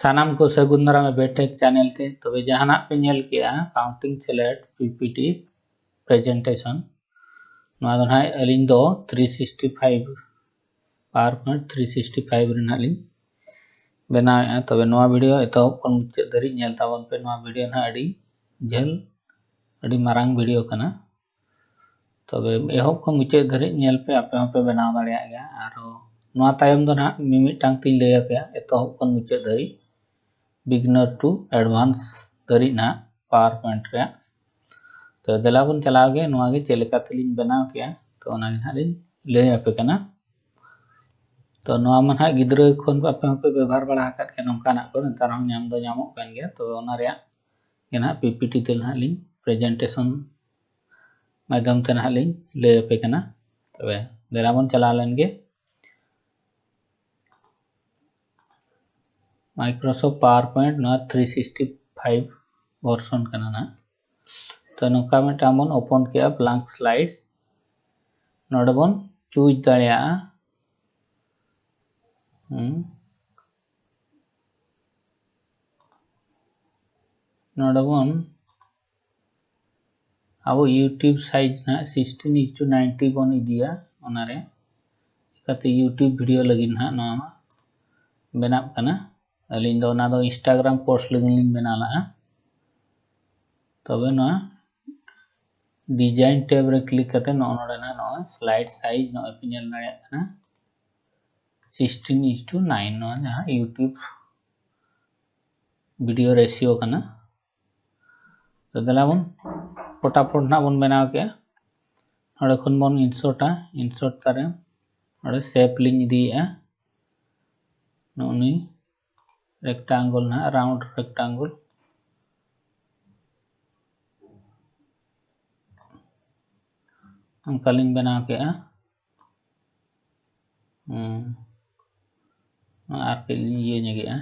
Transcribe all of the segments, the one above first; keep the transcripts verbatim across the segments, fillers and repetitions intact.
ᱥᱟᱱᱟᱢ ᱠᱚ ᱥᱟᱹᱜᱩᱱ ᱫᱟᱨᱟᱢ ᱮᱵᱮᱴᱮᱠ ᱪᱮᱱᱮᱞ ᱛᱮ᱾ ᱛᱚᱵᱮ ᱡᱟᱦᱟᱱᱟᱜ ᱯᱮ ᱧᱮᱞ ᱠᱮᱜᱼᱟ, county salad P P T presentation, ᱱᱚᱣᱟ ᱫᱚ ᱱᱟᱦᱟᱜ ᱟᱹᱞᱤᱧ ᱫᱚ three sixty five, PowerPoint three sixty five ᱨᱮ ᱱᱟᱦᱟᱜ ᱞᱤᱧ ᱵᱮᱱᱟᱣᱮᱫᱼᱟ᱾ ᱛᱚᱵᱮ ᱱᱚᱣᱟ ᱵᱷᱤᱰᱤᱭᱳ ᱮᱛᱚᱦᱚᱵ ᱠᱷᱚᱱ ᱢᱩᱪᱟᱹᱫ ᱫᱷᱟᱹᱨᱤᱡ ᱧᱮᱞ ᱛᱟᱵᱚᱱ ᱯᱮ᱾ ᱱᱚᱣᱟ ᱵᱷᱤᱰᱤᱭᱳ ᱱᱟᱦᱟᱜ ᱟᱹᱰᱤ ᱡᱷᱟᱹᱞ, ᱟᱹᱰᱤ ᱢᱟᱨᱟᱝ ᱵᱷᱤᱰᱤᱭᱳ ᱠᱟᱱᱟ᱾ ᱛᱚᱵᱮ ᱮᱦᱚᱵ ᱠᱷᱚᱱ ᱢᱩᱪᱟᱹᱫ ᱫᱷᱟᱹᱨᱤᱡ ᱧᱮᱞ ᱯᱮ, ᱟᱯᱮ ᱦᱚᱸᱯᱮ ᱵᱮᱱᱟᱣ ᱫᱟᱲᱮᱭᱟᱜ ᱜᱮᱭᱟ᱾ ᱟᱨᱦᱚᱸ ᱱᱚᱣᱟ ᱛᱟᱭᱚᱢ ᱫᱚ ᱱᱟᱦᱟᱜ ᱢᱤᱢᱤᱫᱴᱟᱝ ᱛᱤᱧ ᱞᱟᱹᱭ ᱟᱯᱮᱭᱟ, ᱮᱛᱚᱦᱚᱵ ᱠᱷᱚᱱ ᱢᱩᱪᱟᱹᱫ ᱫᱷᱟᱹᱨᱤᱡ, beginner to advance ᱫᱷᱟᱹᱨᱤᱡ ᱱᱟᱦᱟᱜ PowerPoint ᱨᱮᱭᱟᱜ᱾ ᱛᱚ ᱫᱮᱞᱟ ᱵᱚᱱ ᱪᱟᱞᱟᱣ ᱜᱮ, ᱱᱚᱣᱟ ᱜᱮ ᱪᱮᱫ ᱞᱮᱠᱟ ᱛᱮᱞᱤᱧ ᱵᱮᱱᱟᱣ ᱠᱮᱜᱼᱟ, ᱛᱚ ᱚᱱᱟ ᱜᱮ ᱱᱟᱦᱟᱜ ᱞᱤᱧ ᱞᱟᱹᱭ ᱟᱯᱮ ᱠᱟᱱᱟ᱾ ᱛᱚ ᱱᱚᱣᱟ ᱢᱟ ᱱᱟᱦᱟᱜ ᱜᱤᱫᱽᱨᱟᱹ ᱠᱷᱚᱱ ᱟᱯᱮ ᱦᱚᱸᱯᱮ ᱵᱮᱵᱚᱦᱟᱨ ᱵᱟᱲᱟ ᱟᱠᱟᱫ ᱜᱮᱭᱟ, ᱱᱚᱝᱠᱟᱱᱟᱜ ᱠᱚ ᱱᱮᱛᱟᱨ ᱦᱚᱸ ᱧᱟᱢ ᱫᱚ ᱧᱟᱢᱚᱜ ᱠᱟᱱ ᱜᱮᱭᱟ᱾ ᱛᱚ ᱚᱱᱟ ᱨᱮᱭᱟᱜ ᱜᱮ ᱱᱟᱦᱟᱜ ᱯᱤ ᱯᱤ ᱴᱤ ᱛᱮ ᱱᱟᱦᱟᱜ ᱞᱤᱧ ᱯᱨᱮᱡᱮᱱᱴᱮᱥᱚᱱ ᱢᱟᱫᱽᱫᱷᱚᱢ ᱛᱮ ᱱᱟᱦᱟᱜ ᱞᱤᱧ ᱞᱟᱹᱭ ᱟᱯᱮ ᱠᱟᱱᱟ᱾ ᱛᱚᱵᱮ ᱫᱮᱞᱟ ᱵᱚᱱ ᱪᱟᱞᱟᱣ ᱞᱮᱱ ᱜᱮ᱾ Microsoft PowerPoint ᱱᱚᱣᱟ ᱛᱷᱨᱤ ᱥᱤᱠᱥᱴᱤ ᱯᱷᱟᱭᱤᱵᱷ ᱵᱷᱟᱨᱥᱚᱱ ᱠᱟᱱᱟ ᱱᱟᱦᱟᱜ᱾ ᱛᱚ ᱱᱚᱝᱠᱟ ᱢᱤᱫᱴᱟᱝ ᱵᱚᱱ ᱳᱯᱮᱱ ᱠᱮᱜᱼᱟ, blank slide᱾ ᱱᱚᱰᱮ ᱵᱚᱱ ᱪᱩᱡᱽ ᱫᱟᱲᱮᱭᱟᱜᱼᱟ᱾ ᱦᱩᱸ᱾ ᱱᱚᱰᱮ ᱵᱚᱱ ᱟᱵᱚ YouTube size ᱱᱟᱦᱟᱜ sixteen is to ninety ᱵᱚᱱ ᱤᱫᱤᱭᱟ᱾ ᱚᱱᱟᱨᱮ ᱪᱤᱠᱟᱹᱛᱮ YouTube ᱵᱷᱤᱰᱤᱭᱳ ᱞᱟᱹᱜᱤᱫ ᱱᱟᱦᱟᱜ ᱱᱚᱣᱟ ᱢᱟ ᱵᱮᱱᱟᱜ ᱠᱟᱱᱟ᱾ ᱟᱹᱞᱤᱧ ᱫᱚ ᱚᱱᱟ ᱫᱚ Instagram post ᱞᱟᱹᱜᱤᱫ ᱞᱤᱧ ᱵᱮᱱᱟᱣ ᱞᱟᱜᱼᱟ᱾ ᱛᱚᱵᱮ ᱱᱚᱣᱟ design tab ᱨᱮ click ᱠᱟᱛᱮ ᱱᱚᱜᱼᱚ ᱱᱚᱰᱮ ᱱᱟᱦᱟᱜ ᱱᱚᱜᱼᱚᱭ slide size ᱱᱚᱜᱼᱚᱭ ᱯᱮ ᱧᱮᱞ ᱫᱟᱲᱮᱭᱟᱜ ᱠᱟᱱᱟ, sixteen is to nine, ᱱᱚᱣᱟ ᱡᱟᱦᱟᱸ YouTube ᱵᱷᱤᱰᱤᱭᱳ ᱨᱮᱥᱤᱭᱳ ᱠᱟᱱᱟ᱾ ᱛᱚ ᱫᱮᱞᱟ ᱵᱚᱱ ᱯᱚᱴᱟᱯᱚᱴ ᱱᱟᱦᱟᱜ ᱵᱚᱱ ᱵᱮᱱᱟᱣ ᱠᱮᱜᱼᱟ᱾ ᱱᱚᱰᱮ ᱠᱷᱚᱱ ᱵᱚᱱ ᱤᱱᱥᱚᱨᱴᱟ, ᱤᱱᱥᱚᱨᱴ ᱛᱟᱨᱮ ᱱᱚᱰᱮ ᱥᱮᱯ ᱞᱤᱧ ᱤᱫᱤᱭᱮᱜᱼᱟ᱾ ᱱᱚᱜᱼᱚ ᱱᱩᱭ rectangle ᱱᱟᱦᱟᱜ, round rectangle ᱚᱱᱠᱟ ᱞᱤᱧ ᱵᱮᱱᱟᱣ ᱠᱮᱜᱼᱟ᱾ ᱦᱩᱸ᱾ ᱟᱨ ᱠᱟᱹᱡ ᱞᱤᱧ ᱤᱭᱟᱹ ᱧᱚᱜᱮᱜᱼᱟ᱾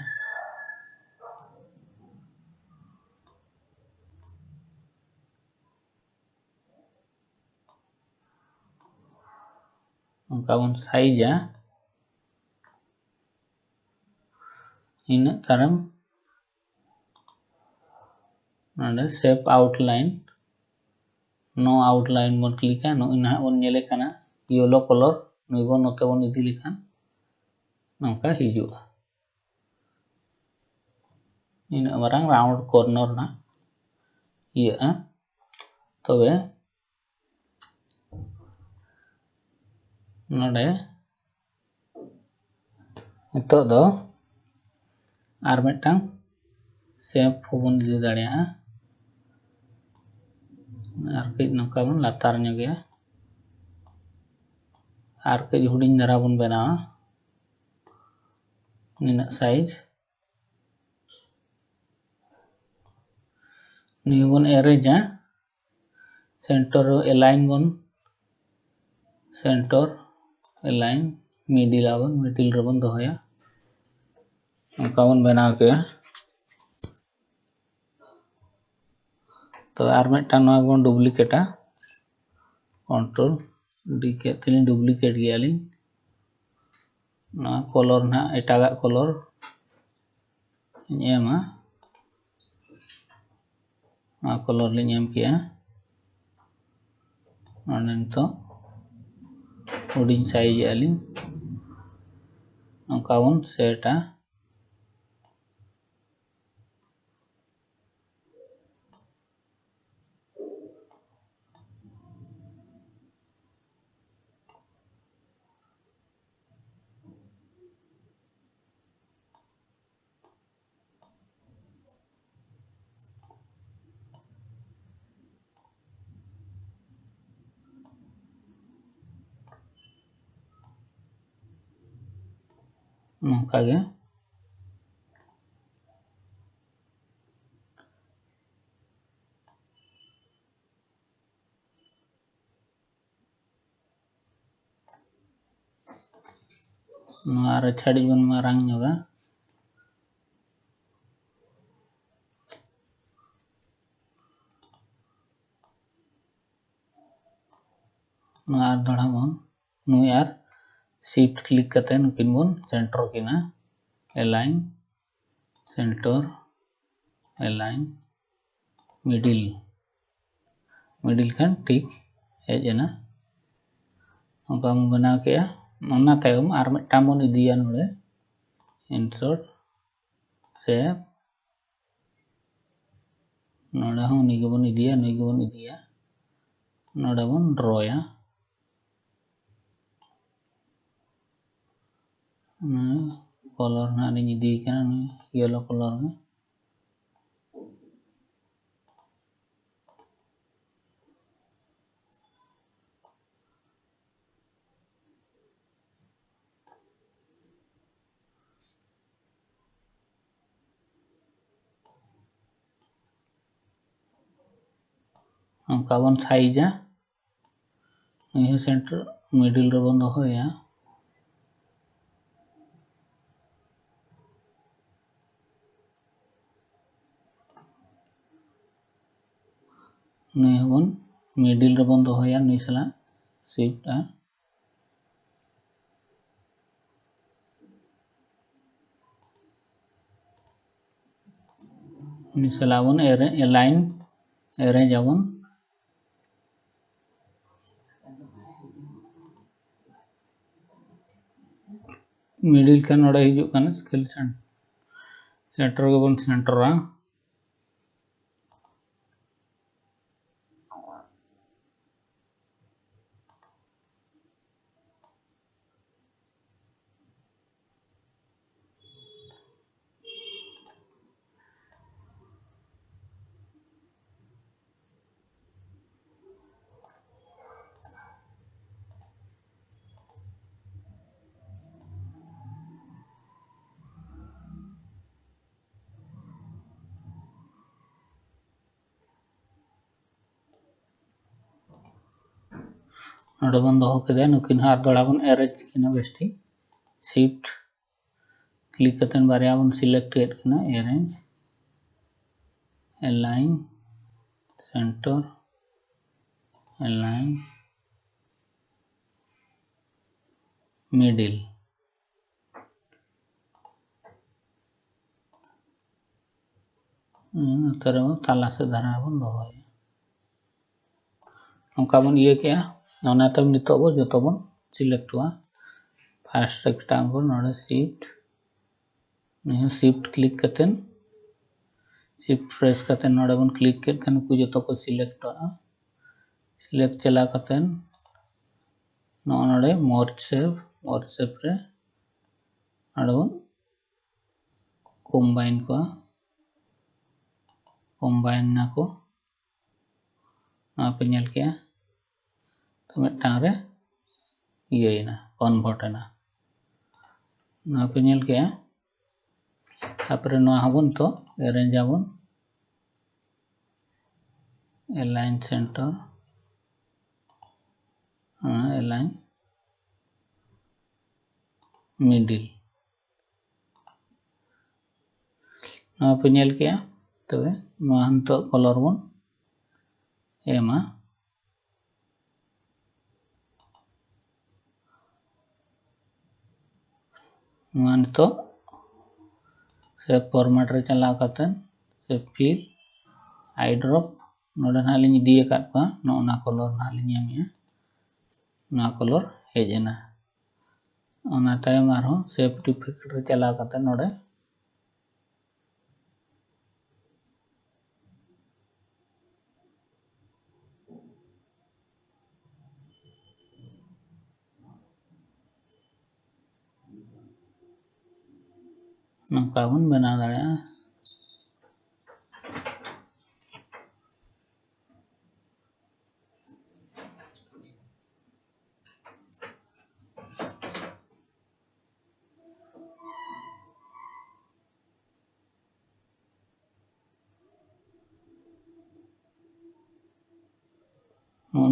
ᱚᱱᱠᱟ ᱵᱚᱱ ᱥᱟᱭᱤᱡᱟ᱾ ᱤᱱᱟᱹᱜ ᱛᱟᱭᱚᱢ ᱱᱚᱰᱮ shape outline, no outline ᱵᱚᱱ ᱠᱞᱤᱠᱟ᱾ ᱱᱚᱜᱼᱚᱭ ᱱᱟᱦᱟᱜ ᱵᱚᱱ ᱧᱮᱞᱮ ᱠᱟᱱᱟ yellow color, ᱱᱩᱭ ᱵᱚᱱ ᱱᱚᱛᱮ ᱵᱚᱱ ᱤᱫᱤ ᱞᱮᱠᱷᱟᱱ ᱱᱚᱝᱠᱟ ᱦᱤᱡᱩᱜᱼᱟ᱾ ᱤᱱᱟᱹᱜ ᱢᱟᱨᱟᱝ round corner ᱱᱟᱜ ᱤᱭᱟᱹᱜᱼᱟ᱾ ᱛᱚᱵᱮ ᱱᱚᱰᱮ ᱱᱤᱛᱚᱜ ᱫᱚ ᱟᱨ ᱢᱤᱫᱴᱟᱝ shape ᱦᱚᱸᱵᱚᱱ ᱤᱫᱤ ᱫᱟᱲᱮᱭᱟᱜᱼᱟ᱾ ᱟᱨ ᱠᱟᱹᱡ ᱱᱚᱝᱠᱟ ᱵᱚᱱ ᱞᱟᱛᱟᱨ ᱧᱚᱜᱮᱭᱟ, ᱟᱨ ᱠᱟᱹᱡ ᱦᱩᱰᱤᱧ ᱫᱷᱟᱨᱟ ᱵᱚᱱ ᱵᱮᱱᱟᱣᱟ, ᱱᱤᱱᱟᱹᱜ size᱾ ᱱᱤᱭᱟᱹ ᱵᱚᱱ arrangeᱟ, center ᱨᱮ align ᱵᱚᱱ, center align, middle ᱟᱵᱚᱱ, middle ᱨᱮᱵᱚᱱ ᱫᱚᱦᱚᱭᱟ᱾ ᱚᱱᱠᱟ ᱵᱚᱱ ᱵᱮᱱᱟᱣ ᱠᱮᱫᱟ᱾ ᱛᱚᱵᱮ ᱟᱨ ᱢᱤᱫᱴᱟᱝ ᱱᱚᱣᱟ ᱜᱮᱵᱚᱱ duplicateᱟ, control D ᱠᱮᱫ ᱛᱮᱞᱤᱧ duplicate ᱜᱮᱭᱟᱞᱤᱧ᱾ ᱱᱚᱣᱟ color ᱱᱟᱦᱟᱜ ᱮᱴᱟᱜᱟᱜ color ᱤᱧ ᱮᱢᱟ᱾ ᱱᱚᱣᱟ color ᱞᱤᱧ ᱮᱢ ᱠᱮᱜᱼᱟ᱾ ᱱᱚᱰᱮ ᱱᱤᱛᱚᱜ ᱦᱩᱰᱤᱧ sizeᱮᱜᱼᱟ ᱞᱤᱧ᱾ ᱱᱚᱝᱠᱟ ᱵᱚᱱ setᱟ᱾ ᱱᱚᱝᱠᱟ ᱜᱮ᱾ ᱱᱚᱣᱟ ᱟᱨᱚ ᱪᱷᱟᱹᱲᱤᱡ ᱵᱚᱱ ᱢᱟᱨᱟᱝ ᱧᱚᱜᱟ᱾ ᱱᱚᱣᱟ ᱟᱨ ᱫᱚᱦᱲᱟ ᱵᱚᱱ, ᱱᱩᱭ ᱟᱨ shift click ᱠᱟᱛᱮ ᱱᱩᱠᱤᱱ ᱵᱚᱱ center ᱠᱤᱱᱟ, align᱾ center, align, middle, middle ᱠᱷᱟᱱ ᱴᱷᱤᱠ ᱦᱮᱡ ᱮᱱᱟ᱾ ᱚᱱᱠᱟ ᱵᱚᱱ ᱵᱮᱱᱟᱣ ᱠᱮᱜᱼᱟ᱾ ᱚᱱᱟ ᱛᱟᱭᱚᱢ ᱟᱨ ᱢᱤᱫᱴᱟᱝ ᱵᱚᱱ ᱤᱫᱤᱭᱟ ᱱᱚᱰᱮ, insert, shape᱾ ᱱᱚᱰᱮ ᱦᱚᱸ ᱩᱱᱤ ᱜᱮᱵᱚᱱ ᱤᱫᱤᱭᱟ, ᱱᱩᱭ ᱜᱮᱵᱚᱱ ᱤᱫᱤᱭᱟ, ᱱᱚᱰᱮ ᱵᱚᱱ ᱰᱨᱚᱭᱟ᱾ ᱱᱩᱭ ᱠᱚᱞᱚᱨ ᱱᱟᱦᱟᱜ ᱞᱤᱧ ᱤᱫᱤᱭᱮ ᱠᱟᱱᱟ, ᱱᱩᱭ ᱭᱮᱞᱳ ᱠᱚᱞᱚᱨ ᱜᱮ᱾ ᱚᱱᱠᱟ ᱵᱚᱱ ᱥᱟᱭᱤᱡᱟ᱾ ᱱᱩᱭ ᱦᱚᱸ ᱥᱮᱱᱴᱟᱨ ᱢᱤᱰᱤᱞ ᱨᱮᱵᱚᱱ ᱫᱚᱦᱚᱭᱟ᱾ ᱱᱩᱭ ᱦᱚᱸᱵᱚᱱ ᱢᱤᱰᱤᱞ ᱨᱮᱵᱚᱱ ᱫᱚᱦᱚᱭᱟ, ᱱᱩᱭ ᱥᱟᱞᱟᱜ ᱥᱤᱯᱴ ᱟᱨ ᱩᱱᱤ ᱥᱟᱞᱟᱜ ᱵᱚᱱ ᱮᱞᱟᱭᱤᱱ, ᱮᱨᱮᱧᱡᱽ ᱟᱵᱚᱱ᱾ ᱢᱤᱰᱤᱞ ᱠᱷᱟᱱ ᱱᱚᱰᱮ ᱦᱤᱡᱩᱜ ᱠᱟᱱᱟ, ᱥᱠᱮᱞ ᱥᱮᱱᱴᱟᱨ ᱜᱮᱵᱚᱱ ᱥᱮᱱᱴᱟᱨᱟ᱾ ᱱᱚᱰᱮ ᱵᱚᱱ ᱫᱚᱦᱚ ᱠᱮᱫᱟ, ᱱᱩᱠᱤᱱ ᱦᱚᱸ ᱟᱨ ᱫᱚᱦᱲᱟ ᱵᱚᱱ ᱮᱨᱮᱧᱡᱽ ᱠᱤᱱᱟ ᱵᱮᱥ ᱴᱷᱤᱠ᱾ ᱥᱤᱯᱴ ᱠᱞᱤᱠ ᱠᱟᱛᱮ ᱵᱟᱨᱭᱟ ᱵᱚᱱ ᱥᱤᱞᱮᱠᱴ ᱠᱮᱫ ᱠᱤᱱᱟ, ᱮᱨᱮᱧᱡᱽ, ᱮᱞᱟᱭᱤᱱ, ᱥᱮᱱᱴᱟᱨ, ᱮᱞᱟᱭᱤᱱ, ᱢᱤᱰᱤᱞ᱾ ᱱᱚᱛᱮ ᱨᱮ ᱛᱟᱞᱟ ᱥᱮᱫ ᱫᱷᱟᱨᱟ ᱵᱚᱱ ᱫᱚᱦᱚᱭᱟ᱾ ᱱᱚᱝᱠᱟ ᱵᱚᱱ ᱤᱭᱟᱹ ᱠᱮᱜᱼᱟ᱾ ᱚᱱᱟ ᱛᱟᱭᱚᱢ ᱱᱤᱛᱚᱜ ᱵᱚ ᱡᱚᱛᱚ ᱵᱚᱱ ᱥᱤᱞᱮᱠᱴᱚᱜᱼᱟ᱾ ᱯᱷᱟᱥᱴ ᱨᱮᱠᱴᱟᱝᱜᱚᱞ ᱱᱚᱰᱮ ᱥᱤᱯᱴ, ᱱᱤᱭᱟᱹ ᱥᱤᱯᱴ ᱠᱞᱤᱠ ᱠᱟᱛᱮᱱ, ᱥᱤᱯᱴ ᱯᱨᱮᱥ ᱠᱟᱛᱮᱱ ᱱᱚᱰᱮ ᱵᱚᱱ ᱠᱞᱤᱠ ᱠᱮᱫ ᱠᱷᱟᱱ ᱱᱩᱠᱩ ᱡᱚᱛᱚ ᱠᱚ ᱥᱤᱞᱮᱠᱴᱚᱜᱼᱟ᱾ ᱥᱤᱞᱮᱠᱴ ᱪᱟᱞᱟᱣ ᱠᱟᱛᱮᱱ ᱱᱚᱜᱼᱚ ᱱᱚᱰᱮ ᱢᱟᱨᱡᱽ ᱥᱮᱯ, ᱢᱟᱨᱡᱽ ᱥᱮᱯ ᱨᱮ ᱱᱚᱰᱮ ᱵᱚᱱ ᱠᱚᱢᱵᱟᱭᱤᱱ ᱠᱚᱣᱟ, ᱠᱚᱢᱵᱟᱭᱤᱱ ᱱᱟᱠᱚ᱾ ᱱᱚᱣᱟ ᱯᱮ ᱧᱮᱞ ᱠᱮᱜᱼᱟ, ᱛᱚ ᱢᱤᱫᱴᱟᱝ ᱨᱮ ᱤᱭᱟᱹᱭᱮᱱᱟ, ᱠᱚᱱᱵᱷᱟᱨᱴ ᱮᱱᱟ᱾ ᱱᱚᱣᱟ ᱯᱮ ᱧᱮᱞ ᱠᱮᱜᱼᱟ᱾ ᱛᱟᱯᱚᱨᱮ ᱱᱚᱣᱟ ᱦᱚᱸᱵᱚᱱ ᱛᱚ ᱮᱨᱮᱧᱡᱽ ᱟᱵᱚᱱ, ᱮᱞᱟᱭᱤᱱ ᱥᱮᱱᱴᱟᱨ, ᱮᱞᱟᱭᱤᱱ ᱢᱤᱰᱤᱞ᱾ ᱱᱚᱣᱟ ᱯᱮ ᱧᱮᱞ ᱠᱮᱜᱼᱟ᱾ ᱛᱚᱵᱮ ᱱᱚᱣᱟ ᱱᱤᱛᱚᱜ ᱠᱟᱞᱟᱨ ᱵᱚᱱ ᱮᱢᱟ᱾ ᱱᱚᱣᱟ ᱱᱤᱛᱚᱜ ᱥᱮᱯ ᱯᱷᱚᱨᱢᱮᱴ ᱨᱮ ᱪᱟᱞᱟᱣ ᱠᱟᱛᱮ ᱥᱮᱯ ᱯᱷᱤᱞ, ᱟᱭ ᱰᱨᱚᱯ, ᱱᱚᱰᱮ ᱱᱟᱦᱟᱜ ᱞᱤᱧ ᱤᱫᱤ ᱟᱠᱟᱫ ᱠᱚᱣᱟ, ᱱᱚᱜᱼᱚ ᱱᱟ ᱠᱟᱞᱟᱨ ᱱᱟᱦᱟᱜ ᱞᱤᱧ ᱮᱢᱮᱜᱼᱟ᱾ ᱱᱚᱣᱟ ᱠᱟᱞᱟᱨ ᱦᱮᱡ ᱮᱱᱟ᱾ ᱚᱱᱟ ᱛᱟᱭᱚᱢ ᱟᱨᱦᱚᱸ ᱥᱮᱯ ᱰᱩᱯᱞᱤᱠᱮᱴ ᱨᱮ ᱪᱟᱞᱟᱣ ᱠᱟᱛᱮ ᱱᱚᱰᱮ ᱱᱚᱝᱠᱟ ᱵᱚᱱ ᱵᱮᱱᱟᱣ ᱫᱟᱲᱮᱭᱟᱜᱼᱟ᱾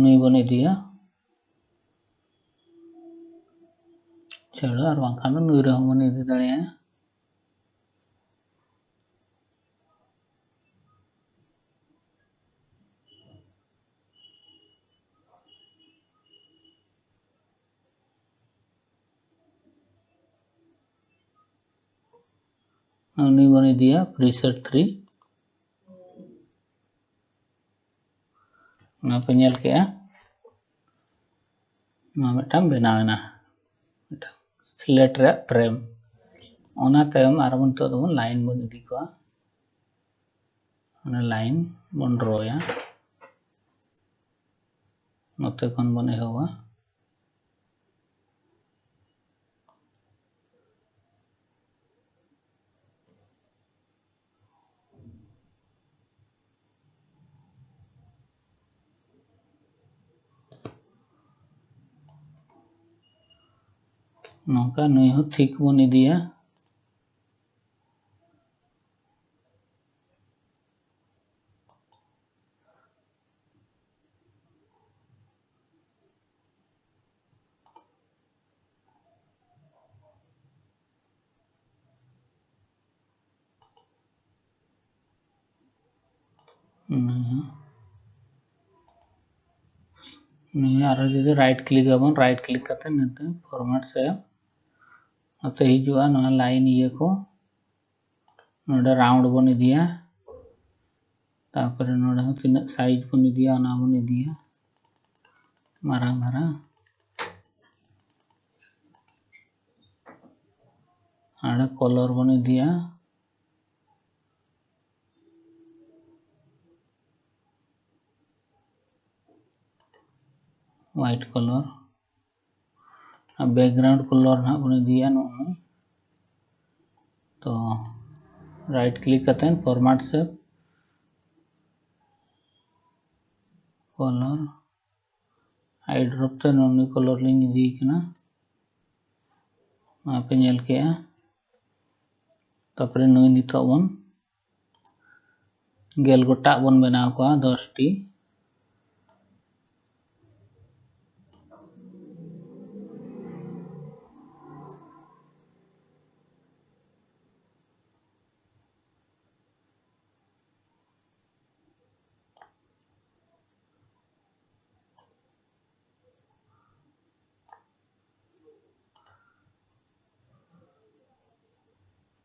ᱱᱩᱭ ᱵᱚᱱ ᱤᱫᱤᱭᱟ ᱪᱷᱟᱹᱲᱟ, ᱟᱨ ᱵᱟᱝᱠᱷᱟᱱ ᱫᱚ ᱱᱩᱭ ᱨᱮᱦᱚᱸ ᱵᱚᱱ ᱤᱫᱤ ᱫᱟᱲᱮᱭᱟᱜᱼᱟ᱾ ᱱᱩᱭ ᱵᱚᱱ ᱤᱫᱤᱭᱟ ᱯᱨᱤᱥᱮᱴ ᱛᱷᱨᱤ᱾ ᱱᱚᱣᱟ ᱯᱮ ᱧᱮᱞ ᱠᱮᱜᱼᱟ, ᱱᱚᱣᱟ ᱢᱤᱫᱴᱟᱝ ᱵᱮᱱᱟᱣ ᱮᱱᱟ, ᱢᱤᱫᱴᱟᱝ ᱥᱞᱮᱴ ᱨᱮᱭᱟᱜ ᱯᱷᱨᱮᱢ᱾ ᱚᱱᱟ ᱛᱟᱭᱚᱢ ᱟᱨ ᱵᱚᱱ ᱱᱤᱛᱚᱜ ᱫᱚᱵᱚᱱ ᱞᱟᱭᱤᱱ ᱵᱚᱱ ᱤᱫᱤ ᱠᱚᱣᱟ, ᱚᱱᱟ ᱞᱟᱭᱤᱱ ᱵᱚᱱ ᱰᱨᱚᱭᱟ᱾ ᱱᱚᱛᱮ ᱠᱷᱚᱱ ᱵᱚᱱ ᱮᱦᱚᱵᱟ᱾ ᱱᱚᱝᱠᱟ ᱱᱩᱭ ᱦᱚᱸ ᱴᱷᱤᱠ ᱵᱚᱱ ᱤᱫᱤᱭᱟ᱾ ᱱᱩᱭ ᱦᱚᱸ, ᱱᱩᱭ ᱦᱚᱸ ᱟᱨᱦᱚᱸ ᱡᱩᱫᱤ ᱨᱟᱭᱤᱴ ᱠᱞᱤᱠ ᱟᱵᱚᱱ, ᱨᱟᱭᱤᱴ ᱠᱞᱤᱠ ᱠᱟᱛᱮ ᱱᱚᱛᱮ ᱯᱷᱚᱨᱢᱮᱴ ᱥᱮ ᱱᱚᱛᱮ ᱦᱤᱡᱩᱜᱼᱟ, ᱱᱚᱣᱟ ᱞᱟᱭᱤᱱ ᱤᱭᱟᱹ ᱠᱚ ᱱᱚᱰᱮ ᱨᱟᱣᱩᱱᱰ ᱵᱚᱱ ᱤᱫᱤᱭᱟ᱾ ᱛᱟᱨᱯᱚᱨᱮ ᱱᱚᱰᱮ ᱦᱚᱸ ᱛᱤᱱᱟᱹᱜ ᱥᱟᱭᱤᱡ ᱵᱚᱱ ᱤᱫᱤᱭᱟ, ᱚᱱᱟ ᱵᱚᱱ ᱤᱫᱤᱭᱟ ᱢᱟᱨᱟᱝ ᱫᱷᱟᱨᱟ᱾ ᱟᱨ ᱠᱚᱞᱚᱨ ᱵᱚᱱ ᱤᱫᱤᱭᱟ ᱦᱣᱟᱭᱤᱴ ᱠᱚᱞᱚᱨ᱾ ᱟᱨ ᱵᱮᱠᱜᱨᱟᱣᱩᱱᱰ ᱠᱚᱞᱚᱨ ᱱᱟᱦᱟᱜ ᱵᱚᱱ ᱤᱫᱤᱭᱟ ᱱᱚᱜᱼᱚᱭ᱾ ᱛᱚ ᱨᱟᱭᱤᱴ ᱠᱞᱤᱠ ᱠᱟᱛᱮ ᱯᱷᱚᱨᱢᱮᱴ ᱥᱮ ᱠᱚᱞᱚᱨ, ᱟᱭ ᱰᱨᱚᱯ ᱛᱮ ᱱᱚᱜᱼᱚᱭ ᱠᱚᱞᱚᱨ ᱞᱤᱧ ᱤᱫᱤᱭᱮ ᱠᱟᱱᱟ, ᱱᱚᱣᱟ ᱯᱮ ᱧᱮᱞ ᱠᱮᱜᱼᱟ᱾ ᱛᱟᱨᱯᱚᱨᱮ ᱱᱩᱭ ᱱᱤᱛᱚᱜ ᱵᱚᱱ ᱜᱮᱞ ᱜᱚᱴᱟᱜ ᱵᱚᱱ ᱵᱮᱱᱟᱣ ᱠᱚᱣᱟ, ᱫᱚᱥ ᱴᱤ᱾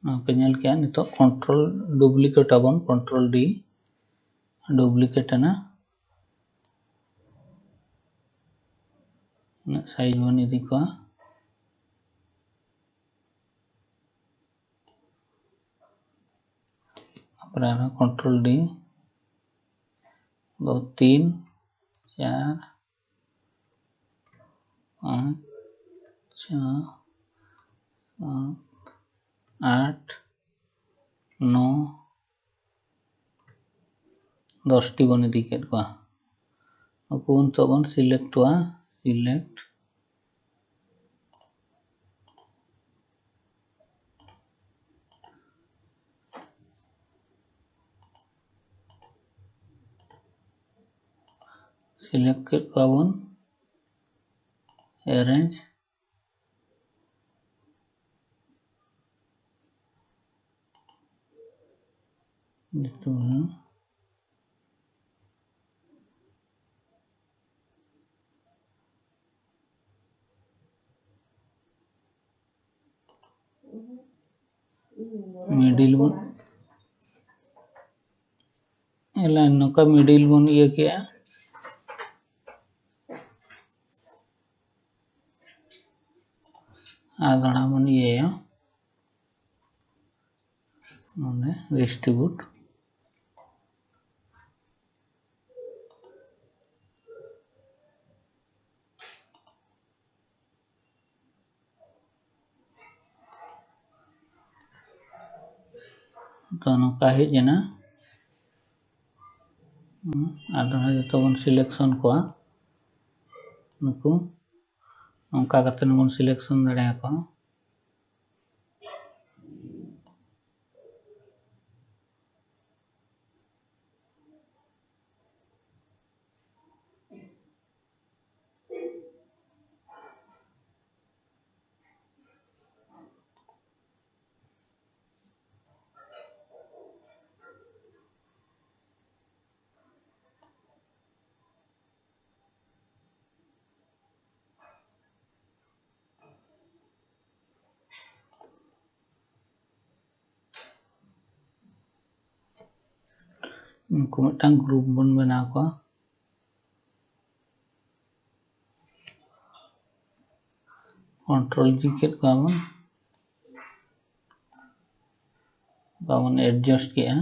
ᱱᱚᱣᱟ ᱯᱮ ᱧᱮᱞ ᱠᱮᱜᱼᱟ᱾ ᱱᱤᱛᱚᱜ ᱠᱚᱱᱴᱨᱳᱞ ᱰᱩᱯᱞᱤᱠᱮᱴ ᱟᱵᱚᱱ, ᱠᱚᱱᱴᱨᱳᱞ ᱰᱤ, ᱰᱩᱯᱞᱤᱠᱮᱴ ᱮᱱᱟ᱾ ᱩᱱᱟᱹᱜ size ᱵᱚᱱ ᱤᱫᱤ ᱠᱚᱣᱟ᱾ ᱛᱟᱨᱯᱚᱨᱮ ᱟᱨᱦᱚᱸ control D, ᱫᱚ ᱛᱤᱱ, ᱪᱟᱨ, ᱯᱟᱸᱪ, ᱪᱷᱚ, ᱥᱟᱛ, ᱟᱴ, ᱱᱚ, ᱫᱚᱥ ᱴᱤ ᱵᱚᱱ ᱤᱫᱤ ᱠᱮᱫ ᱠᱚᱣᱟ᱾ ᱱᱩᱠᱩ ᱱᱤᱛᱚᱜ ᱵᱚᱱ select ᱠᱚᱣᱟ, select, select ᱠᱮᱫ ᱠᱚᱣᱟ ᱵᱚᱱ, arrange, ᱱᱤᱛᱚᱜ middle ᱵᱚᱱ align, ᱱᱚᱝᱠᱟ middle ᱵᱚᱱ ᱤᱭᱟᱹ ᱠᱮᱜᱼᱟ᱾ ᱟᱨ ᱫᱚᱦᱲᱟ ᱵᱚᱱ ᱤᱭᱟᱹᱭᱟ, ᱱᱚᱰᱮ distribute᱾ ᱛᱚ, ᱱᱚᱝᱠᱟ ᱦᱮᱡ ᱮᱱᱟ᱾ ᱦᱩᱸ, ᱟᱨ ᱱᱚᱰᱮ ᱡᱚᱛᱚ ᱵᱚᱱ selection ᱠᱚᱣᱟ᱾ ᱱᱩᱠᱩ ᱱᱚᱝᱠᱟ ᱠᱟᱛᱮ ᱵᱚᱱ selection ᱫᱟᱲᱮᱭᱟᱠᱚᱣᱟ᱾ ᱩᱱᱠᱩ ᱢᱤᱫᱴᱟᱝ group ᱵᱚᱱ ᱵᱮᱱᱟᱣ ᱠᱚᱣᱟ᱾ ᱠᱚᱱᱴᱨᱳᱞ ᱡᱤ ᱠᱮᱫ ᱠᱚᱣᱟ ᱵᱚᱱ, ᱵᱟᱵᱚᱱ ᱮᱰᱡᱟᱥᱴ ᱠᱮᱜᱼᱟ᱾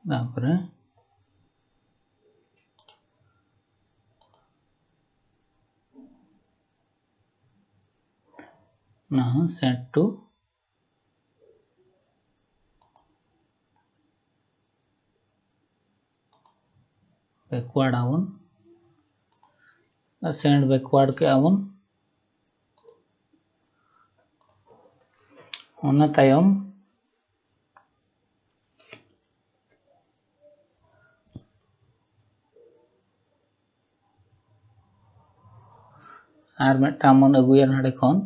ᱛᱟᱨᱯᱚᱨᱮ ᱚᱱᱟ ᱦᱚᱸ ᱥᱮᱱᱰ ᱴᱩ ᱵᱮᱠᱣᱟᱨᱰ ᱟᱵᱚᱱ, ᱥᱮᱱᱰ ᱵᱮᱠᱣᱟᱨᱰ ᱠᱮᱜᱼᱟ ᱵᱚᱱ᱾ ᱚᱱᱟ ᱛᱟᱭᱚᱢ ᱟᱨ ᱢᱤᱫᱴᱟᱝ ᱵᱚᱱ ᱟᱹᱜᱩᱭᱟ ᱱᱚᱰᱮ ᱠᱷᱚᱱ᱾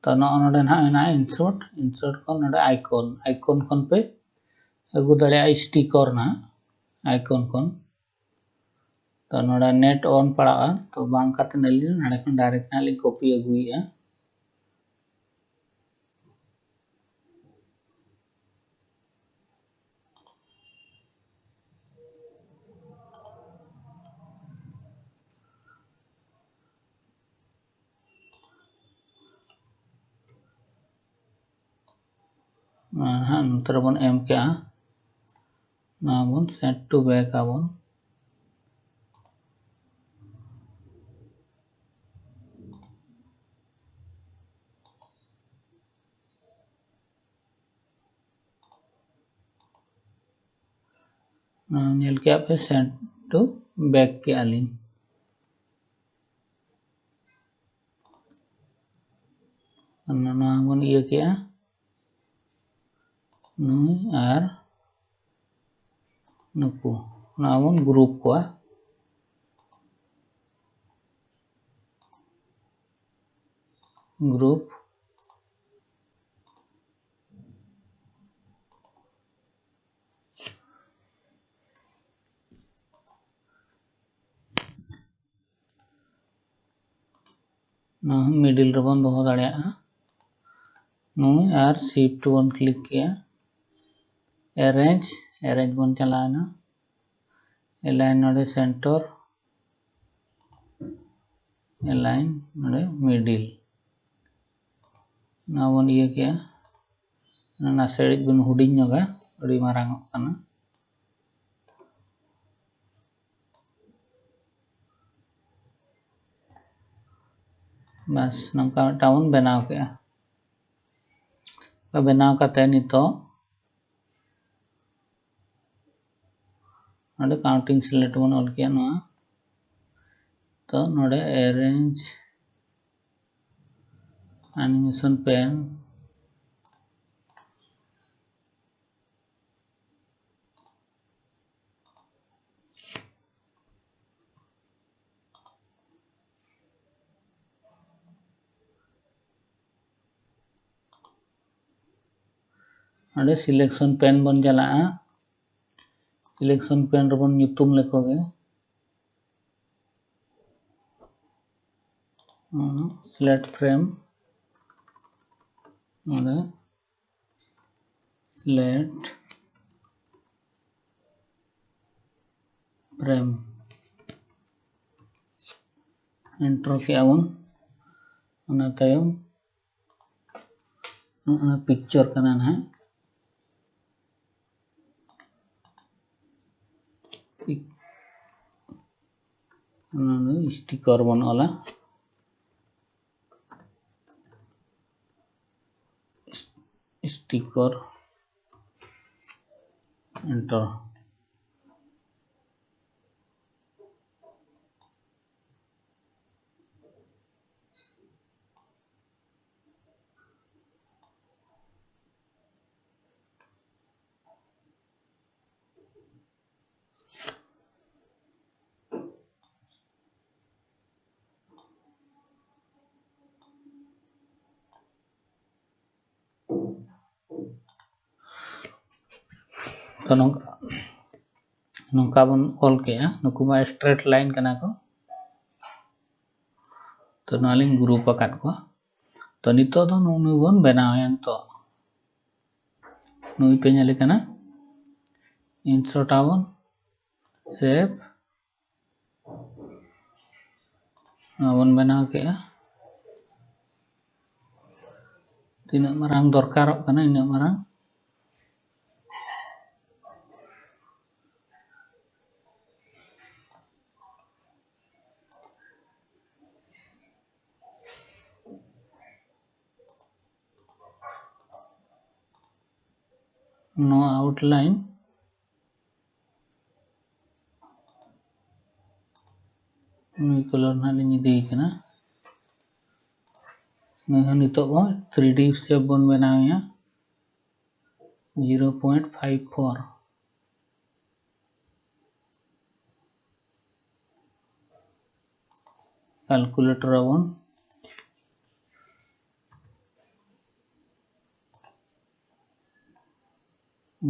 ᱛᱚ ᱱᱚᱜᱼᱚ ᱱᱚᱰᱮ ᱱᱟᱦᱟᱜ ᱢᱮᱱᱟᱜᱼᱟ ᱤᱱᱥᱟᱨᱴ, ᱤᱱᱥᱟᱨᱴ ᱠᱷᱚᱱ ᱱᱚᱰᱮ ᱟᱭᱠᱚᱱ, ᱟᱭᱠᱚᱱ ᱠᱷᱚᱱ ᱯᱮ ᱟᱹᱜᱩ ᱫᱟᱲᱮᱭᱟᱜᱼᱟ ᱥᱴᱤᱠᱟᱨ ᱱᱟᱦᱟᱜ ᱟᱭᱠᱚᱱ ᱠᱷᱚᱱ᱾ ᱛᱚ ᱱᱚᱰᱮ ᱱᱮᱴ ᱚᱱ ᱯᱟᱲᱟᱜᱼᱟ, ᱛᱚ ᱵᱟᱝ ᱠᱟᱛᱮ ᱟᱹᱞᱤᱧ ᱱᱚᱰᱮ ᱠᱷᱚᱱ ᱰᱟᱭᱨᱮᱠᱴ ᱱᱟᱦᱟᱜ ᱞᱤᱧ ᱠᱚᱯᱤ ᱟᱹᱜᱩᱭᱮᱫᱼᱟ᱾ ᱱᱚᱣᱟ ᱱᱟᱦᱟᱜ ᱱᱚᱛᱮ ᱨᱮᱵᱚᱱ ᱮᱢ ᱠᱮᱜᱼᱟ, ᱱᱚᱣᱟ ᱵᱚᱱ ᱥᱮᱱᱰ ᱴᱩ ᱵᱮᱠ ᱟᱵᱚᱱ᱾ ᱱᱚᱣᱟ ᱧᱮᱞ ᱠᱮᱜᱼᱟ ᱯᱮ, ᱥᱮᱱᱰ ᱴᱩ ᱵᱮᱠ ᱠᱮᱜᱼᱟ ᱞᱤᱧ᱾ ᱱᱚᱣᱟ ᱵᱚᱱ ᱤᱭᱟᱹ ᱠᱮᱜᱼᱟ, ᱱᱩᱭ ᱟᱨ ᱱᱩᱠᱩ, ᱱᱚᱣᱟ ᱵᱚᱱ ᱜᱨᱩᱯ ᱠᱚᱣᱟ, ᱜᱨᱩᱯ᱾ ᱱᱚᱣᱟ ᱦᱚᱸ ᱢᱤᱰᱤᱞ ᱨᱮᱵᱚᱱ ᱫᱚᱦᱚ ᱫᱟᱲᱮᱭᱟᱜᱼᱟ᱾ ᱱᱩᱭ ᱟᱨ ᱥᱤᱯᱴ ᱵᱚᱱ ᱠᱞᱤᱠ ᱠᱮᱜᱼᱟ, ᱮᱨᱮᱧᱡᱽ, ᱮᱨᱮᱧᱡᱽ ᱵᱚᱱ ᱪᱟᱞᱟᱣᱮᱱᱟ᱾ align ᱱᱚᱰᱮ center, align ᱱᱚᱰᱮ middle᱾ ᱱᱚᱣᱟ ᱵᱚᱱ ᱤᱭᱟᱹ ᱠᱮᱜᱼᱟ, ᱱᱟᱥᱮ ᱜᱷᱟᱹᱲᱤᱡ ᱵᱚᱱ ᱦᱩᱰᱤᱧ ᱧᱚᱜᱟ, ᱟᱹᱰᱤ ᱢᱟᱨᱟᱝ ᱚᱜ ᱠᱟᱱᱟ᱾ ᱵᱟᱥ, ᱱᱚᱝᱠᱟ ᱢᱤᱫᱴᱟᱝ ᱵᱚᱱ ᱵᱮᱱᱟᱣ ᱠᱮᱜᱼᱟ᱾ ᱵᱮᱱᱟᱣ ᱠᱟᱛᱮ ᱱᱤᱛᱚᱜ ᱱᱚᱰᱮ counting select ᱵᱚᱱ ᱚᱞ ᱠᱮᱜᱼᱟ ᱱᱚᱣᱟ᱾ ᱛᱚ ᱱᱚᱰᱮ arrange animation pane, ᱱᱚᱰᱮ selection pane ᱵᱚᱱ ᱪᱟᱞᱟᱜᱼᱟ᱾ Selection pane ᱨᱮᱵᱚᱱ ᱧᱩᱛᱩᱢ ᱞᱮᱠᱚ ᱜᱮ᱾ ᱦᱩᱸ, select frame, ᱱᱚᱰᱮ select frame, enter ᱠᱮᱜᱼᱟ ᱵᱚᱱ᱾ ᱚᱱᱟ ᱛᱟᱭᱚᱢ ᱱᱚᱜᱼᱚ ᱱᱟ picture ᱠᱟᱱᱟ ᱱᱟᱦᱟᱜ᱾ ᱚᱱᱟ ᱱᱩᱭ sticker ᱵᱚᱱ ᱚᱞᱟ, sticker, enter᱾ ᱛᱚ ᱱᱚᱝᱠᱟ, ᱱᱚᱝᱠᱟ ᱵᱚᱱ ᱚᱞ ᱠᱮᱜᱼᱟ᱾ ᱱᱩᱠᱩ ᱢᱟ straight line ᱠᱟᱱᱟ ᱠᱚ, ᱛᱚ ᱱᱚᱣᱟ ᱞᱤᱧ group ᱟᱠᱟᱫ ᱠᱚᱣᱟ᱾ ᱛᱚ ᱱᱤᱛᱚᱜ ᱫᱚ ᱱᱩᱜᱼᱩ ᱱᱩᱭ ᱵᱚᱱ ᱵᱮᱱᱟᱣᱮᱭᱟ᱾ ᱱᱤᱛᱚᱜ ᱱᱩᱭ ᱯᱮ ᱧᱮᱞᱮ ᱠᱟᱱᱟ, insert ᱟᱵᱚᱱ᱾ shape ᱱᱚᱣᱟ ᱵᱚᱱ ᱵᱮᱱᱟᱣ ᱠᱮᱜᱼᱟ᱾ ᱛᱤᱱᱟᱹᱜ ᱢᱟᱨᱟᱝ ᱫᱚᱨᱠᱟᱨᱚᱜ ᱠᱟᱱᱟ, ᱤᱱᱟᱹᱜ ᱢᱟᱨᱟᱝ᱾ ᱱᱚᱣᱟ outline ᱱᱩᱭ color ᱱᱟᱦᱟᱜ ᱞᱤᱧ ᱤᱫᱤᱭᱮ ᱠᱟᱱᱟ᱾ ᱱᱩᱭ ᱦᱚᱸ ᱱᱤᱛᱚᱜ ᱵᱚᱱ three D shape ᱵᱚᱱ ᱵᱮᱱᱟᱣᱮᱭᱟ, zero point five four᱾ Calculator ᱟᱵᱚᱱ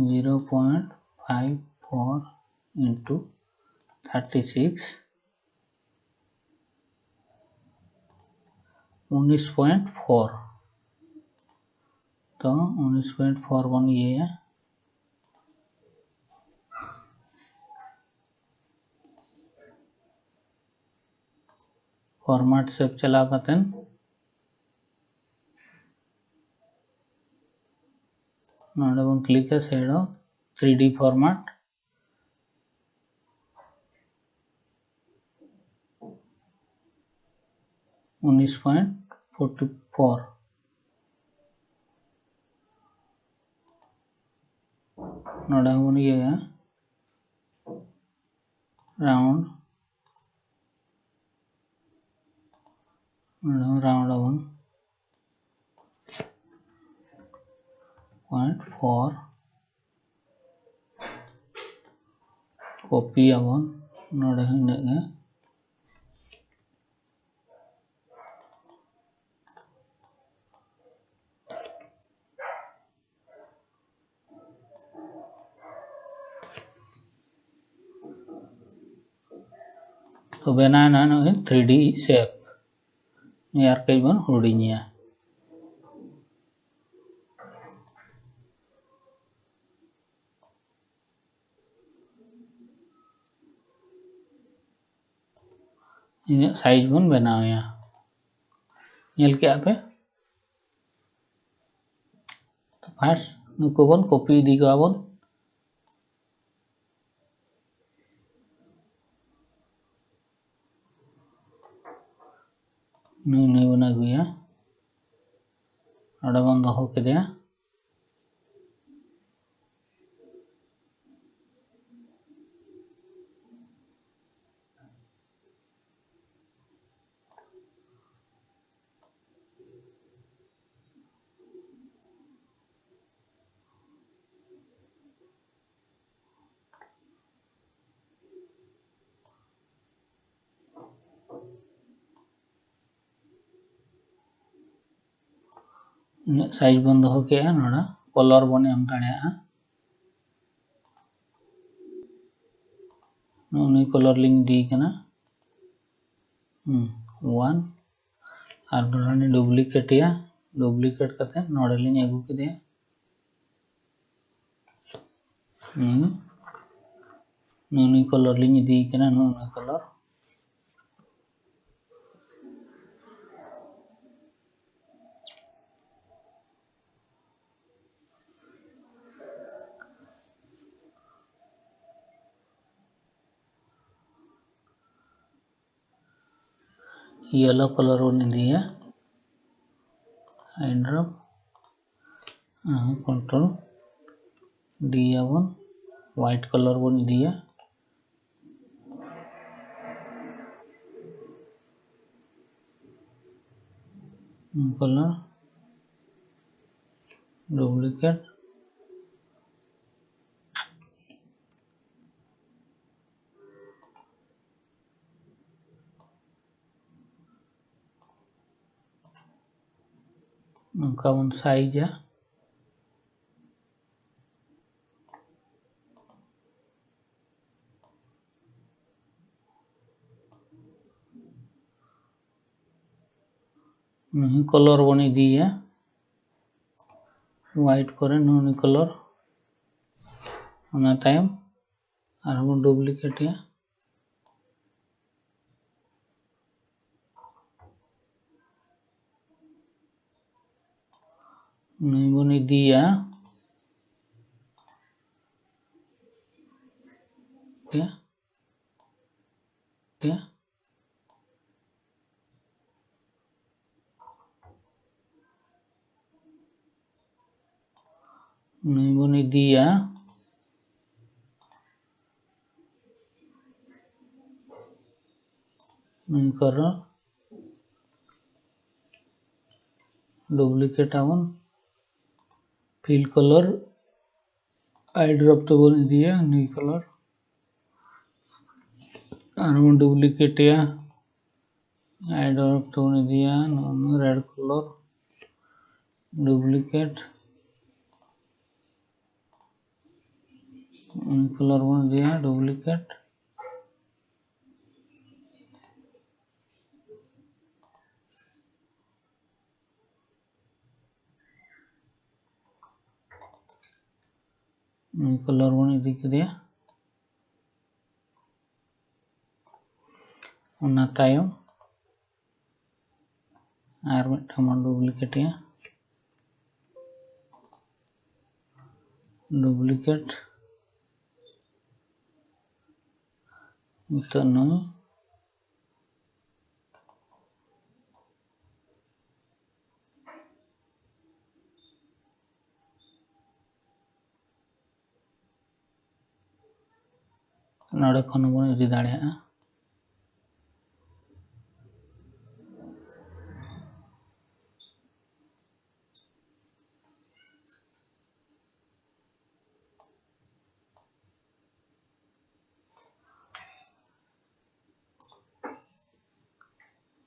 zero point five four into thirty six, ᱩᱱᱤᱥ point four᱾ ᱛᱚ ᱩᱱᱤᱥ point four ᱵᱚᱱ ᱤᱭᱟᱹᱭᱟ᱾ Format shape ᱪᱟᱞᱟᱣ ᱠᱟᱛᱮᱱ ᱱᱚᱰᱮ ᱵᱚᱱ click ᱟ shadow three D format᱾ ᱩᱱᱤᱥ point forty four᱾ ᱱᱚᱰᱮ ᱦᱚᱸᱵᱚᱱ ᱤᱭᱟᱹᱭᱟ round᱾ ᱱᱚᱰᱮ ᱦᱚᱸ round ᱟᱵᱚᱱ point four᱾ Copy ᱟᱵᱚᱱ ᱱᱚᱰᱮ ᱦᱚᱸ ᱤᱱᱟᱹᱜ ᱜᱮ᱾ ᱛᱚ ᱵᱮᱱᱟᱣ ᱮᱱᱟ ᱱᱚᱜᱼᱚᱭ three D shape᱾ ᱱᱤᱭᱟᱹ ᱟᱨ ᱠᱟᱹᱡ ᱵᱚᱱ ᱦᱩᱰᱤᱧᱮᱭᱟ᱾ ᱱᱤᱱᱟᱹᱜ ᱥᱟᱭᱤᱡᱽ ᱵᱚᱱ ᱵᱮᱱᱟᱣᱮᱭᱟ᱾ ᱧᱮᱞ ᱠᱮᱜᱼᱟ ᱯᱮ? ᱯᱷᱟᱥᱴ ᱱᱩᱠᱩ ᱵᱚᱱ ᱠᱚᱯᱤ ᱤᱫᱤ ᱠᱚᱣᱟ ᱵᱚᱱ᱾ ᱱᱩᱭ ᱱᱩᱭ ᱵᱚᱱ ᱟᱹᱜᱩᱭᱟ, ᱱᱚᱰᱮ ᱵᱚᱱ ᱫᱚᱦᱚ ᱠᱮᱫᱮᱭᱟ᱾ ᱩᱱᱟᱹᱜ ᱥᱟᱭᱤᱡᱽ ᱵᱚᱱ ᱫᱚᱦᱚ ᱠᱮᱜᱼᱟ᱾ ᱱᱚᱰᱮ ᱠᱚᱞᱚᱨ ᱵᱚᱱ ᱮᱢ ᱫᱟᱲᱮᱭᱟᱜᱼᱟ᱾ ᱱᱚᱜᱼᱚ ᱱᱩᱭ ᱠᱚᱞᱚᱨ ᱞᱤᱧ ᱤᱫᱤᱭᱮ ᱠᱟᱱᱟ᱾ ᱦᱩᱸ, ᱚᱣᱟᱱ᱾ ᱟᱨ ᱱᱚᱰᱮ ᱞᱤᱧ ᱰᱩᱯᱞᱤᱠᱮᱴ ᱮᱭᱟ᱾ ᱰᱩᱯᱞᱤᱠᱮᱴ ᱠᱟᱛᱮ ᱱᱚᱰᱮ ᱞᱤᱧ ᱟᱹᱜᱩ ᱠᱮᱫᱮᱭᱟ᱾ ᱦᱩᱸ, ᱱᱩᱭ ᱱᱩᱭ ᱠᱚᱞᱚᱨ ᱞᱤᱧ ᱤᱫᱤᱭᱮ ᱠᱟᱱᱟ, ᱱᱩᱭ ᱱᱩᱭ ᱠᱚᱞᱚᱨ᱾ Yellow colour ᱵᱚᱱ ᱤᱫᱤᱭᱟ, hide drop, control D ᱟᱵᱚᱱ, white colour ᱵᱚᱱ ᱤᱫᱤᱭᱟ, colour, duplicate, ᱱᱚᱝᱠᱟ ᱵᱚᱱ ᱥᱟᱭᱤᱡᱟ᱾ ᱱᱩᱭ ᱠᱚᱞᱚᱨ ᱵᱚᱱ ᱤᱫᱤᱭᱟ white ᱠᱚᱨᱮ, ᱱᱩᱭ ᱠᱚᱞᱚᱨ᱾ ᱚᱱᱟ ᱛᱟᱭᱚᱢ ᱟᱨᱦᱚᱸ ᱵᱚᱱ ᱰᱩᱯᱞᱤᱠᱮᱴ ᱮᱭᱟ᱾ ᱱᱩᱭ ᱵᱚᱱ ᱤᱫᱤᱭᱟ᱾ ᱴᱷᱤᱠ ᱜᱮᱭᱟ? ᱴᱷᱤᱠ ᱜᱮᱭᱟ? ᱱᱩᱭ ᱵᱚᱱ ᱤᱫᱤᱭᱟ᱾ ᱱᱩᱭ ᱠᱟᱨᱚᱱ ᱰᱩᱯᱞᱤᱠᱮᱴ ᱟᱵᱚᱱ, ᱯᱷᱤᱞ ᱠᱟᱞᱟᱨ ᱟᱭ ᱰᱨᱚᱯ ᱛᱮᱵᱚᱱ ᱤᱫᱤᱭᱟ, ᱱᱩᱭ ᱠᱟᱞᱟᱨ ᱟᱨᱵᱚᱱ ᱰᱩᱯᱞᱤᱠᱮᱴ ᱮᱭᱟ, ᱟᱭ ᱰᱨᱚᱯ ᱛᱮᱵᱚᱱ ᱤᱫᱤᱭᱟ, ᱱᱚᱜᱼᱚ ᱱᱚᱣᱟ ᱨᱮᱰ ᱠᱟᱞᱟᱨ ᱰᱩᱯᱞᱤᱠᱮᱴ, ᱱᱩᱭ ᱠᱟᱞᱟᱨ ᱵᱚᱱ ᱤᱫᱤᱭᱟ ᱰᱩᱯᱞᱤᱠᱮᱴ᱾ ᱱᱩᱭ ᱠᱟᱞᱟᱨ ᱵᱚᱱ ᱤᱫᱤ ᱠᱮᱫᱮᱭᱟ᱾ ᱚᱱᱟ ᱛᱟᱭᱚᱢ ᱟᱨ ᱢᱤᱫᱴᱟᱝ ᱵᱚᱱ ᱰᱩᱯᱞᱤᱠᱮᱴ ᱮᱭᱟ, ᱰᱩᱯᱞᱤᱠᱮᱴ᱾ ᱱᱤᱛᱚᱜ ᱱᱩᱭ ᱱᱚᱰᱮ ᱠᱷᱚᱱ ᱵᱚᱱ ᱤᱫᱤ ᱫᱟᱲᱮᱭᱟᱜᱼᱟ᱾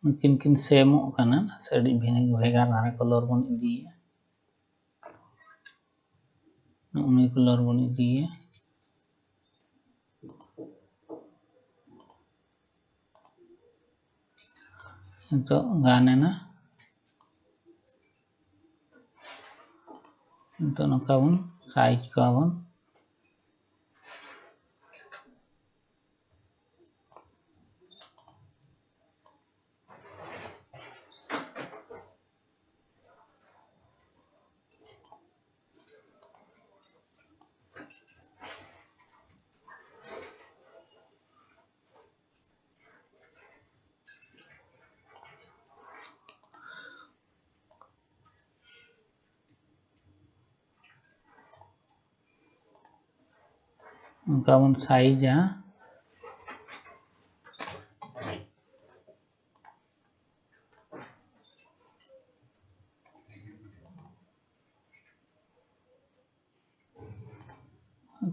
ᱱᱩᱠᱤᱱ ᱠᱤᱱ ᱥᱮᱢᱚᱜ ᱠᱟᱱᱟ, ᱥᱮ ᱟᱹᱰᱤ ᱵᱷᱤᱱᱟᱹ ᱵᱷᱮᱜᱟᱨ ᱫᱷᱟᱨᱟ ᱠᱟᱞᱟᱨ ᱵᱚᱱ ᱤᱫᱤᱭᱮᱫᱼᱟ᱾ ᱱᱚᱜᱼᱚ ᱱᱩᱭ ᱠᱟᱞᱟᱨ ᱵᱚᱱ ᱤᱫᱤᱭᱮᱫᱼᱟ᱾ ᱱᱤᱛᱚᱜ ᱜᱟᱱ ᱮᱱᱟ᱾ ᱱᱤᱛᱚᱜ ᱱᱚᱝᱠᱟ ᱵᱚᱱ ᱥᱟᱭᱤᱡᱽ ᱠᱚᱣᱟ ᱵᱚᱱ᱾ ᱚᱱᱠᱟ ᱵᱚᱱ ᱥᱟᱭᱤᱡᱟ᱾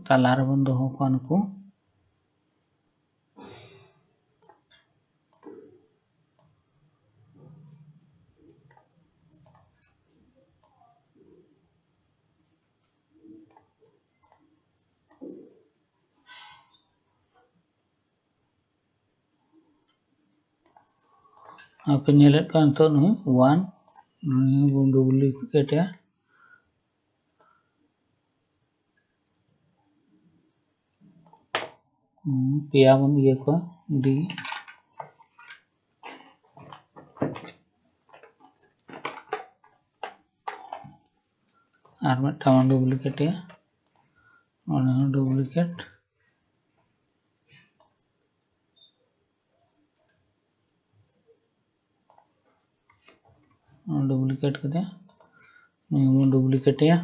ᱛᱟᱞᱟ ᱨᱮᱵᱚᱱ ᱫᱚᱦᱚ ᱠᱚᱣᱟ ᱱᱩᱠᱩ᱾ ᱟᱯᱮ ᱧᱮᱞᱮᱫ ᱠᱟᱱ ᱱᱤᱛᱚᱜ ᱱᱩᱭ ᱚᱣᱟᱱ, ᱱᱩᱭ ᱵᱚᱱ ᱰᱩᱯᱞᱤᱠᱮᱴ ᱮᱭᱟ᱾ ᱦᱩᱸ, ᱯᱮᱭᱟ ᱵᱚᱱ ᱤᱭᱟᱹ ᱠᱚᱣᱟ, ᱰᱤ᱾ ᱟᱨ ᱢᱤᱫᱴᱟᱝ ᱵᱚᱱ ᱰᱩᱯᱞᱤᱠᱮᱴ ᱮᱭᱟ, ᱚᱱᱟ ᱦᱚᱸ ᱰᱩᱯᱞᱤᱠᱮᱴ᱾ ᱰᱩᱯᱞᱤᱠᱮᱴ ᱠᱟᱛᱮ ᱱᱤᱭᱟᱹ ᱵᱚᱱ ᱰᱩᱯᱞᱤᱠᱮᱴ ᱮᱭᱟ᱾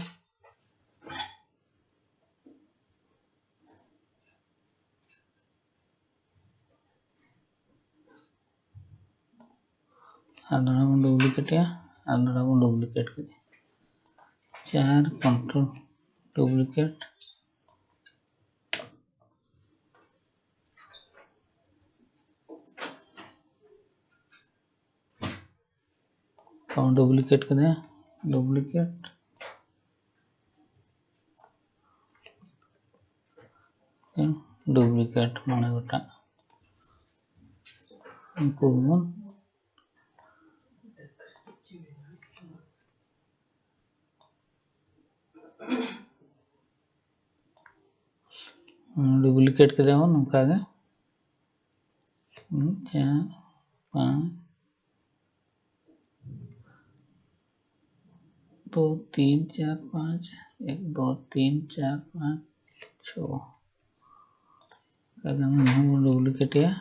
ᱟᱨ ᱱᱚᱰᱮ ᱵᱚᱱ ᱰᱩᱯᱞᱤᱠᱮᱴ ᱮᱭᱟ, ᱟᱨ ᱱᱚᱰᱮ ᱵᱚᱱ ᱰᱩᱯᱞᱤᱠᱮᱴ ᱠᱮᱫᱟ᱾ ᱪᱟᱨ ᱠᱚᱱᱴᱨᱳᱞ ᱰᱩᱯᱞᱤᱠᱮᱴ᱾ ᱛᱚ ᱰᱩᱯᱞᱤᱠᱮᱴ ᱠᱮᱫᱟ, ᱰᱩᱯᱞᱤᱠᱮᱴ, ᱰᱩᱯᱞᱤᱠᱮᱴ ᱢᱚᱬᱮ ᱜᱚᱴᱟᱝ᱾ ᱩᱱᱠᱩ ᱜᱮᱵᱚᱱ ᱰᱩᱯᱞᱤᱠᱮᱴ ᱠᱮᱫᱟ ᱵᱚᱱ ᱱᱚᱝᱠᱟ ᱜᱮ᱾ ᱢᱤᱫ, ᱪᱟᱨ, ᱯᱟᱸᱪ, ᱫᱩ, ᱛᱤᱱ, ᱪᱟᱨ, ᱯᱟᱸᱪ, ᱮᱠ, ᱫᱩ, ᱛᱤᱱ, ᱪᱟᱨ, ᱯᱟᱸᱪ, ᱪᱷᱚ᱾ ᱚᱱᱠᱟ ᱜᱮ ᱱᱚᱣᱟ ᱦᱚᱸ ᱵᱚᱱ ᱰᱩᱯᱞᱤᱠᱮᱴ ᱮᱭᱟ᱾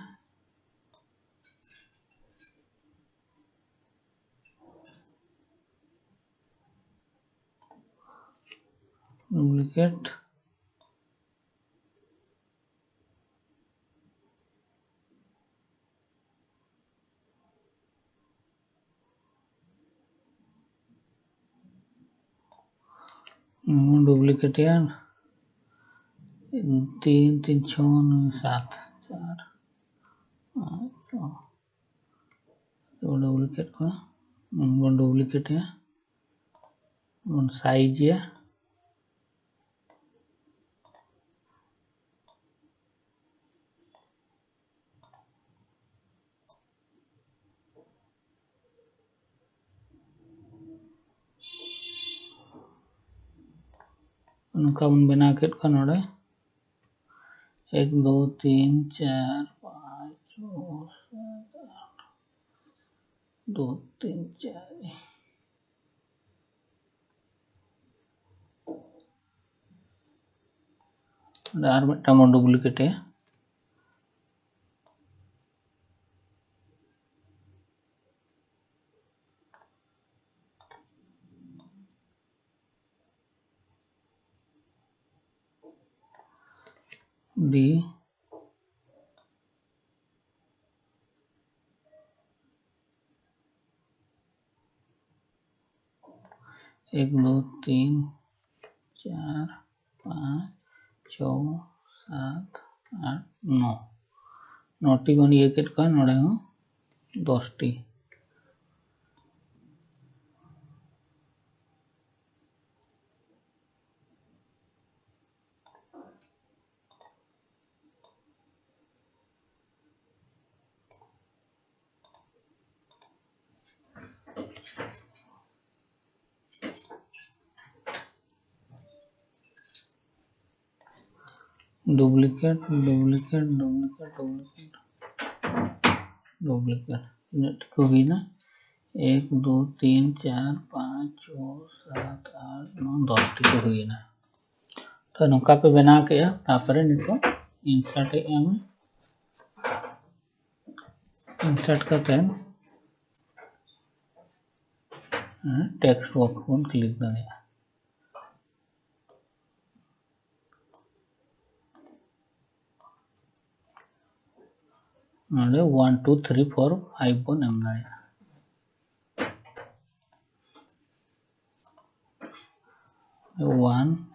ᱰᱩᱯᱞᱤᱠᱮᱴ᱾ ᱱᱚᱣᱟ ᱵᱚᱱ ᱰᱩᱯᱞᱤᱠᱮᱴ ᱮᱭᱟ᱾ ᱛᱤᱱ ᱛᱤᱱ ᱪᱷᱚ ᱱᱚᱭ ᱥᱟᱛ ᱪᱟᱨ ᱯᱟᱸᱪ ᱪᱷᱚ᱾ ᱵᱚᱱ ᱰᱩᱯᱞᱤᱠᱮᱴ ᱠᱚᱣᱟ, ᱵᱚᱱ ᱰᱩᱯᱞᱤᱠᱮᱴ ᱮᱭᱟ, ᱵᱚᱱ ᱥᱟᱭᱤᱡᱽ ᱮᱭᱟ᱾ ᱱᱚᱝᱠᱟ ᱵᱚᱱ ᱵᱮᱱᱟᱣ ᱠᱮᱫ ᱠᱚᱣᱟ ᱱᱚᱰᱮ᱾ ᱮᱠ ᱫᱩ ᱛᱤᱱ ᱪᱟᱨ ᱯᱟᱸᱪ ᱪᱷᱚ ᱥᱟᱛ ᱟᱴ, ᱫᱩ ᱛᱤᱱ ᱪᱟᱨ᱾ ᱟᱨ ᱢᱤᱫᱴᱟᱝ ᱵᱚᱱ ᱰᱩᱯᱞᱤᱠᱮᱴ ᱮᱭᱟ᱾ ᱰᱤ ᱮᱠ ᱫᱩ ᱛᱤᱱ ᱪᱟᱨ ᱯᱟᱸᱪ ᱪᱷᱚ ᱥᱟᱛ ᱟᱴ ᱱᱚ, ᱱᱚ ᱴᱤ ᱵᱚᱱ ᱤᱭᱟᱹ ᱠᱮᱫ ᱠᱚᱣᱟ, ᱱᱚᱰᱮ ᱦᱚᱸ ᱫᱚᱥ T. Duplicate, duplicate, duplicate, duplicate, duplicate. ᱛᱤᱱᱟᱹᱜ ᱴᱤ ᱠᱚ ᱦᱩᱭᱱᱟ? ᱮᱠ ᱫᱩ ᱛᱤᱱ ᱪᱟᱨ ᱯᱟᱸᱪ ᱪᱷᱚ ᱥᱟᱛ ᱟᱴ ᱱᱚ ᱫᱚᱥ ᱴᱤ ᱠᱚ ᱦᱩᱭᱱᱟ᱾ ᱛᱚ ᱱᱚᱝᱠᱟ ᱯᱮ ᱵᱮᱱᱟᱣ ᱠᱮᱜᱼᱟ᱾ ᱛᱟᱨᱯᱚᱨᱮ ᱱᱤᱛᱚᱜ ᱤᱱᱥᱟᱨᱴ ᱮᱜᱼᱟ ᱵᱚᱱ᱾ ᱤᱱᱥᱟᱨᱴ ᱠᱟᱛᱮ ᱴᱮᱠᱥᱴ ᱵᱚᱠᱥ ᱵᱚᱱ ᱠᱞᱤᱠ ᱫᱟᱲᱮᱭᱟᱜᱼᱟ᱾ ᱱᱚᱰᱮ one two three four five ᱵᱚᱱ ᱮᱢ ᱫᱟᱲᱮᱭᱟᱜᱼᱟ᱾ One.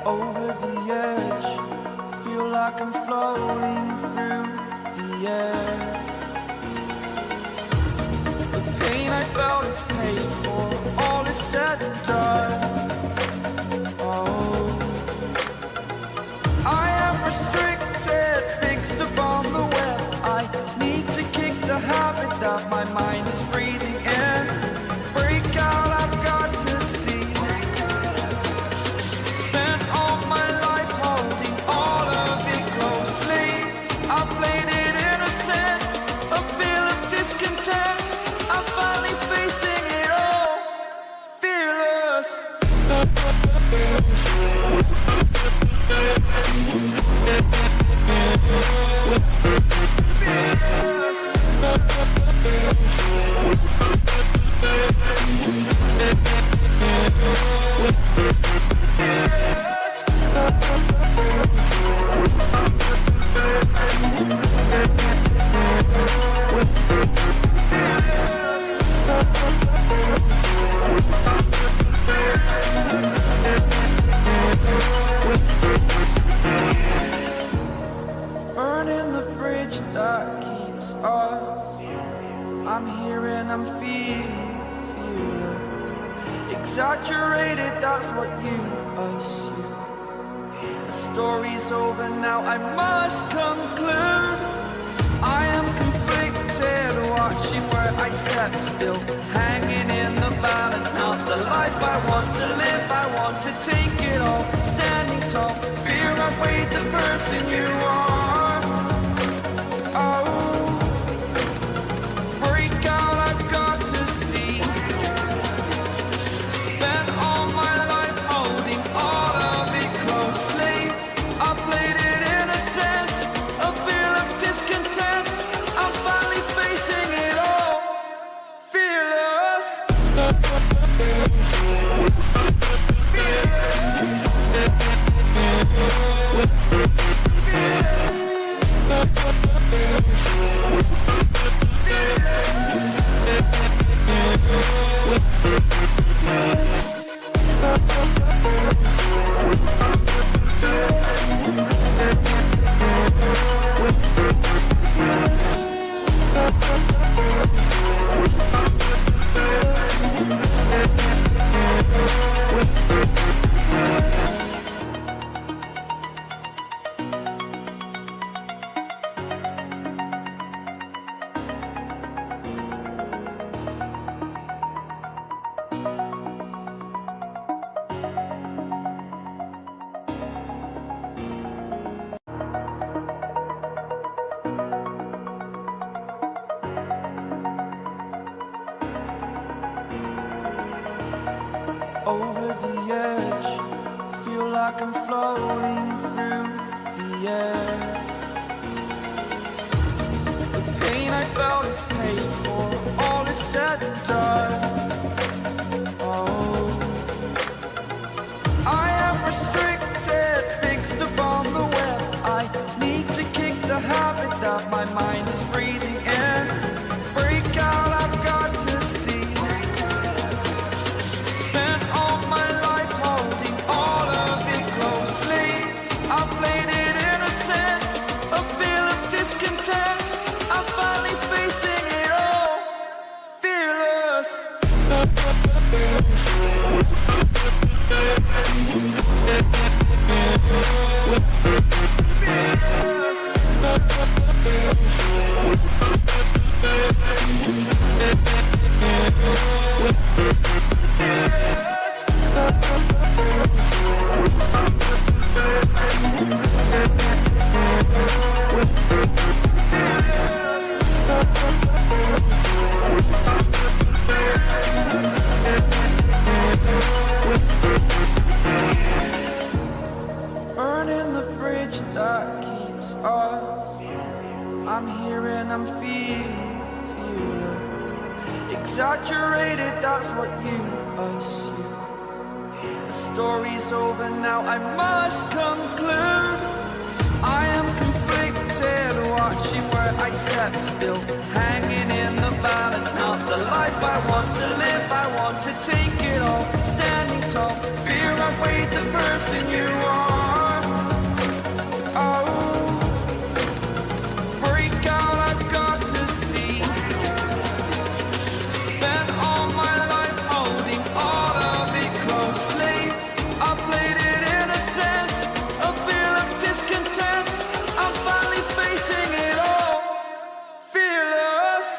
Over the edge, feel like I'm floating through the air. The pain I felt is paid for, all is said and done. Oh, I am restricted, fixed upon the web. I need to kick the habit that my mind is breathing in. Break out, I've got to see. Spent all my life holding all of it closely. I played it innocent, a feel of discontent. I'm finally facing it all. Fearless. Burning the bridge that keeps us. I'm here and I'm feeling, feeling exaggerated. That's what you assume. The story's over now, I must conclude. I am conflicted, watching where I step, still hanging in the balance. Not the life I want to live, I want to take it all. Standing tall, fear I weighed the person you are. Oh, break out, I've got to see. Spent all my life holding all of it closely. I played it innocent, a feel of discontent. I'm finally facing it all. Fearless. Floating through the air. The pain I felt is paid for, all is said and done. Oh, I am restricted, fixed upon the web. I need to kick the habit that my mind is breathing in. Break out, I've got to see. Spent all my life holding all of it closely. I played it innocent, a feel of discontent. I'm finally facing it all, fearless. Burning the bridge that keeps us. I'm here and I'm feeling, feeling exaggerated. That's what you assume. The story's over now, I must conclude. I am conflicted, watching where I step still, hanging in the balance. Not the life I want to live, I want to take it all. Standing tall, fear I weighed the person you are. Oh, break out, I've got to see. Spent all my life holding all of it closely. I played it innocent, a feel of discontent. I'm finally facing it all, fearless.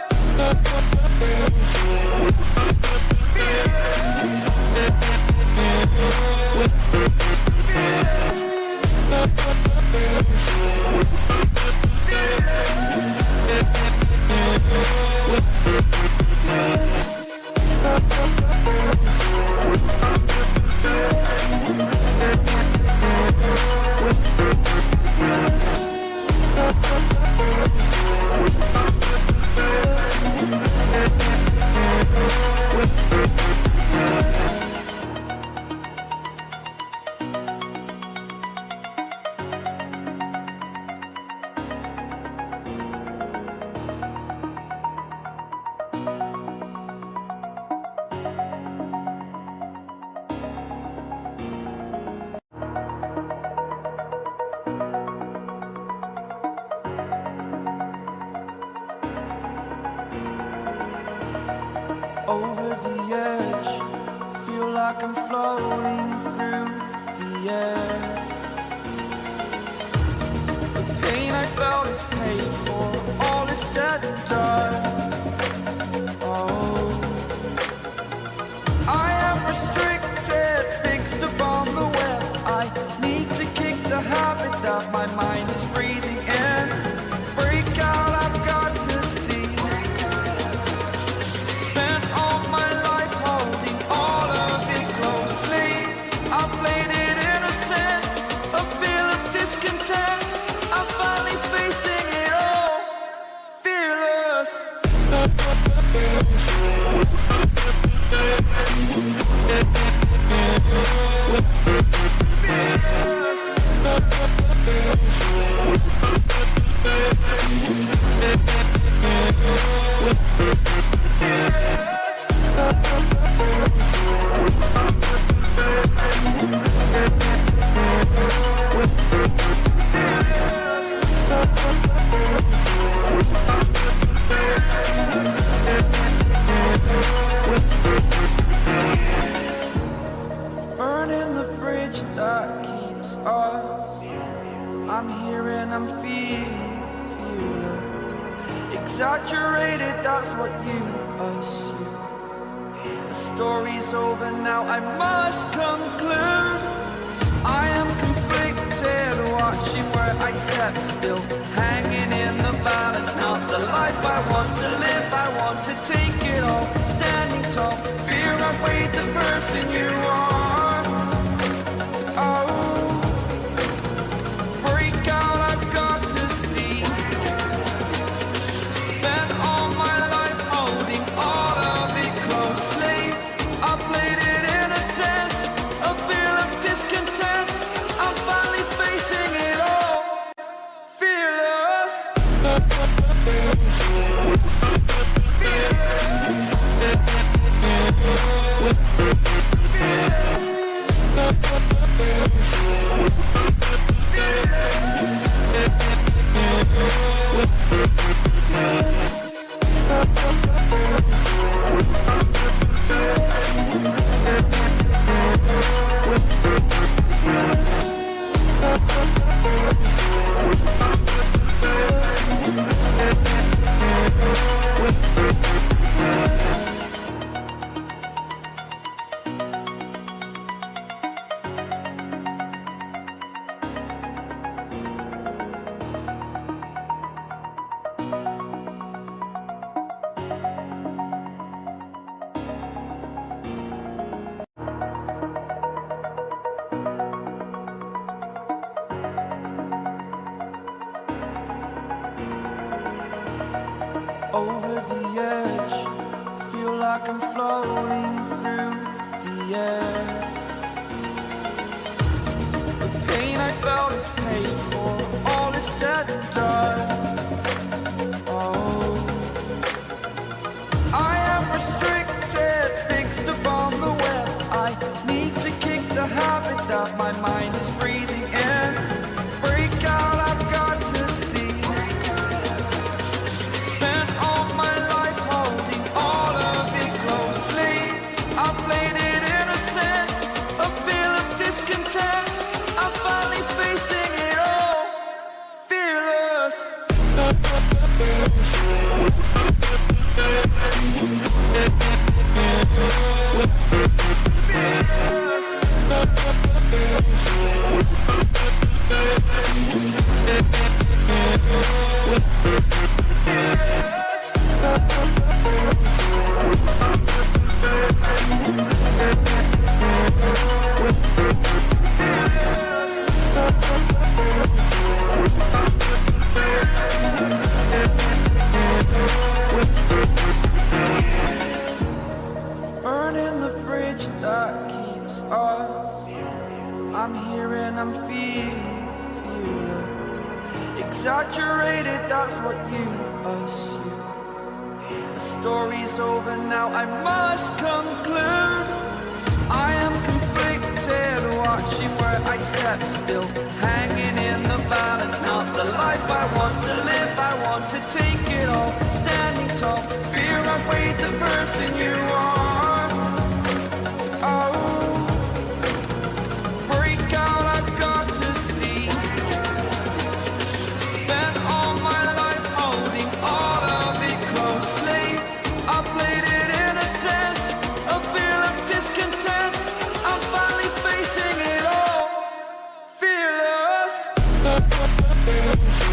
like I'm floating through the air. The pain I felt is paid for, all is said and done. Oh, I am restricted, fixed upon the web. I need to kick the habit that my mind is breathing in. Break out, I've got to see. Spent all my life holding all of it closely. I played it innocent, a feel of discontent. I'm finally facing it all, fearless. Burning the bridge that keeps us. I'm here and I'm feeling fearless. Exaggerated, that's what you assume. The story's over now, I must conclude. I am conflicted, watching where I step still, hanging in the balance. Not the life I want to live, I want to take it all. Standing tall, fear I weighed the person you are. Oh, break out, I've got to see. Spent all my life holding all of it closely. I played it innocent, a feel of discontent. I'm finally facing it all, fearless. I'm floating through the air. The pain I felt is paid for, all is said and done. Oh, I am restricted, fixed upon the web. I need to kick the habit that my mind is breathing in. Break out, I've got to see. Spent all my life holding all of it closely. I played it innocent, a feel of discontent. I'm finally facing it all, fearless. Burning the bridge that keeps us. I'm here and I'm feeling, feeling exaggerated, that's what you assume. The story's over now, I must conclude. I am conflicted, watching where I step still, hanging in the balance. Not the life I want to live, I want to take it all. Standing tall, fear I weighed the person you are. Oh, break out, I've got to see. Spent all my life holding all of it closely. I played it innocent, a feel of discontent. I'm finally facing it all, fearless. Fearless.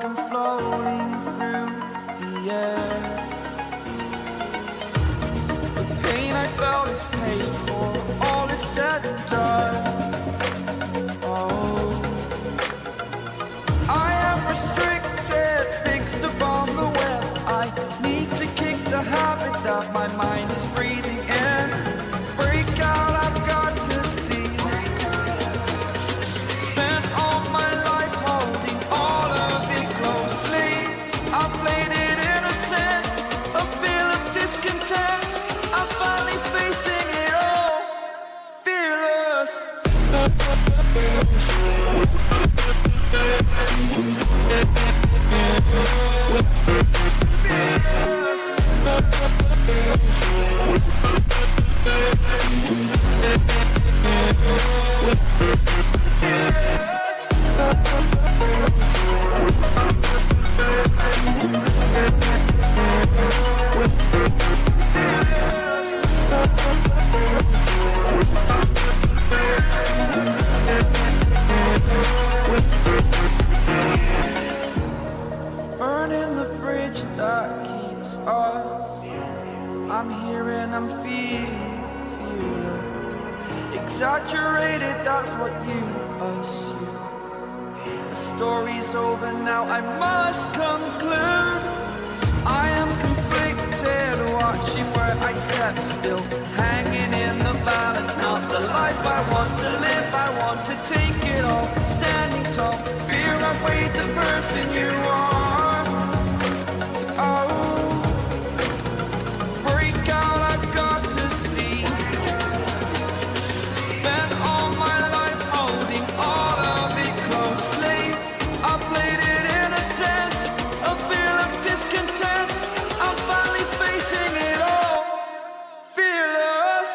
I'm floating through the air. The pain I felt is paid for, all is said and done. Oh, I am restricted, fixed upon the web. I need to kick the habit that my mind is breathing in. Break out, I've got to see. Spent all my life holding all of it closely. I played it innocent, a feel of discontent. I'm finally facing it all, fearless. Burning the bridge that keeps us. I'm here and I'm feeling, feeling exaggerated, that's what you assume. The story's over now, I must conclude. I am conflicted, watching where I step still, hanging in the balance. Not the life I want to live, I want to take it all. Standing tall, fear I weighed the person you are. Oh, break out, I've got to see. Spent all my life holding all of it closely. I played it innocent, a feel of discontent. I'm finally facing it all, fearless.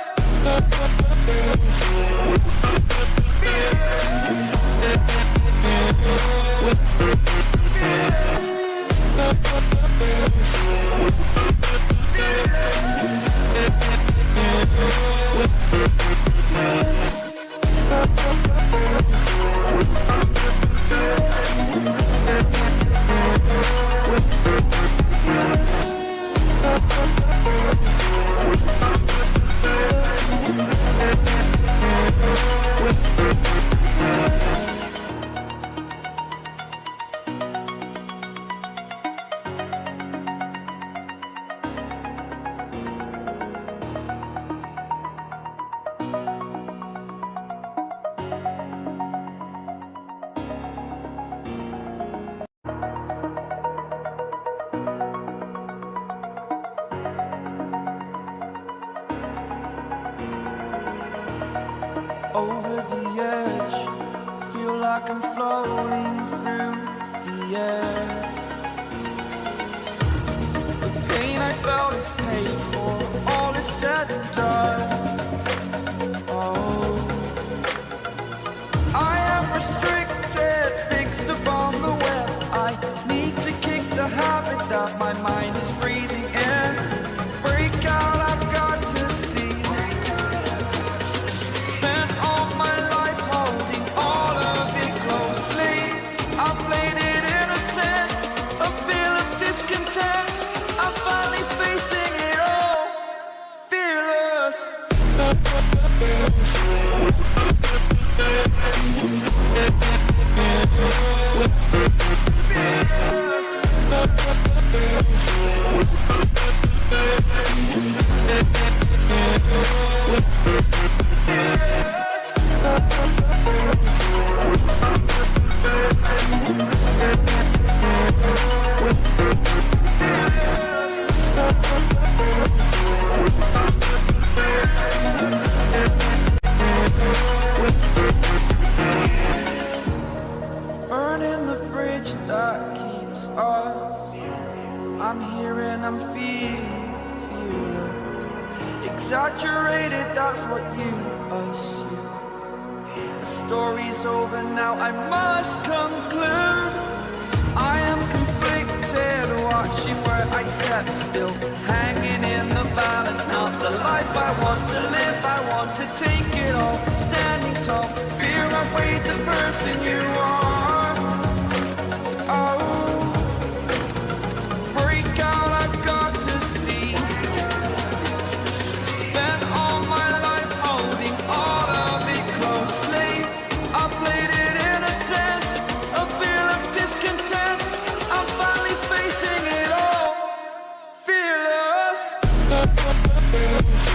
I'm floating through the air. The pain I felt is paid for, all is said and done. Oh, I am restricted, fixed upon the web. I need to kick the habit that my mind is breathing in. Break out, I've got to see. Spent all my life holding all of it closely. I played it innocent, a feel of discontent. I'm finally facing it all, fearless. Burning the bridge that keeps us. I'm here and I'm feeling, feeling exaggerated, that's what you assume. The story's over now, I must conclude. I am conflicted, watching where I step, still hanging in the balance. Not the life I want to live, I want to take it all. Standing tall, fear I weighed the person you are. Oh, break out, I've got to see. Spent all my life holding all of it closely. I played it innocent, a feel of discontent. I'm finally facing it all, fearless. Fearless.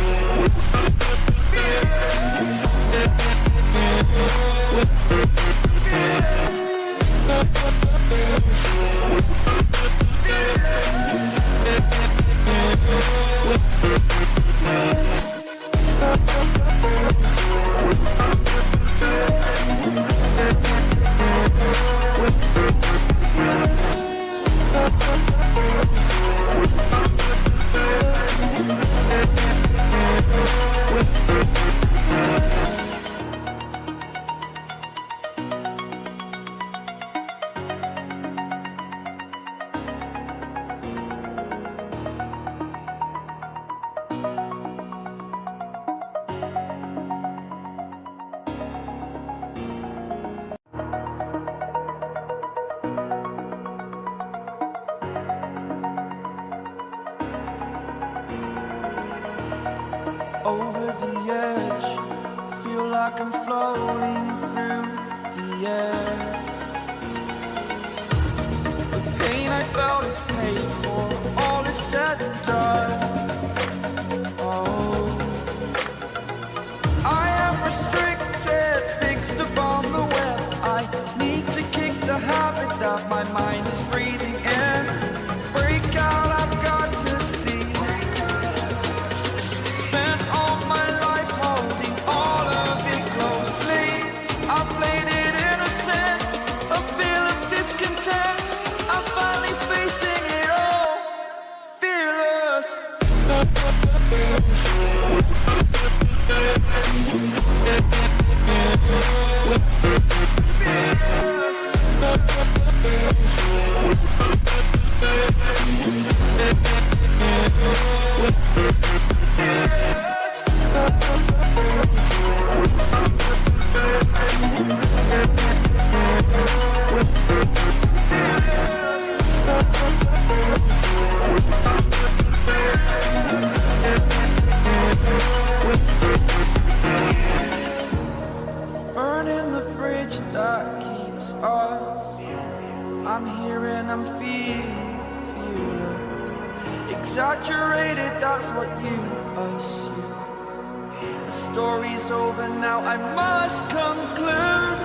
Story's over now, I must conclude.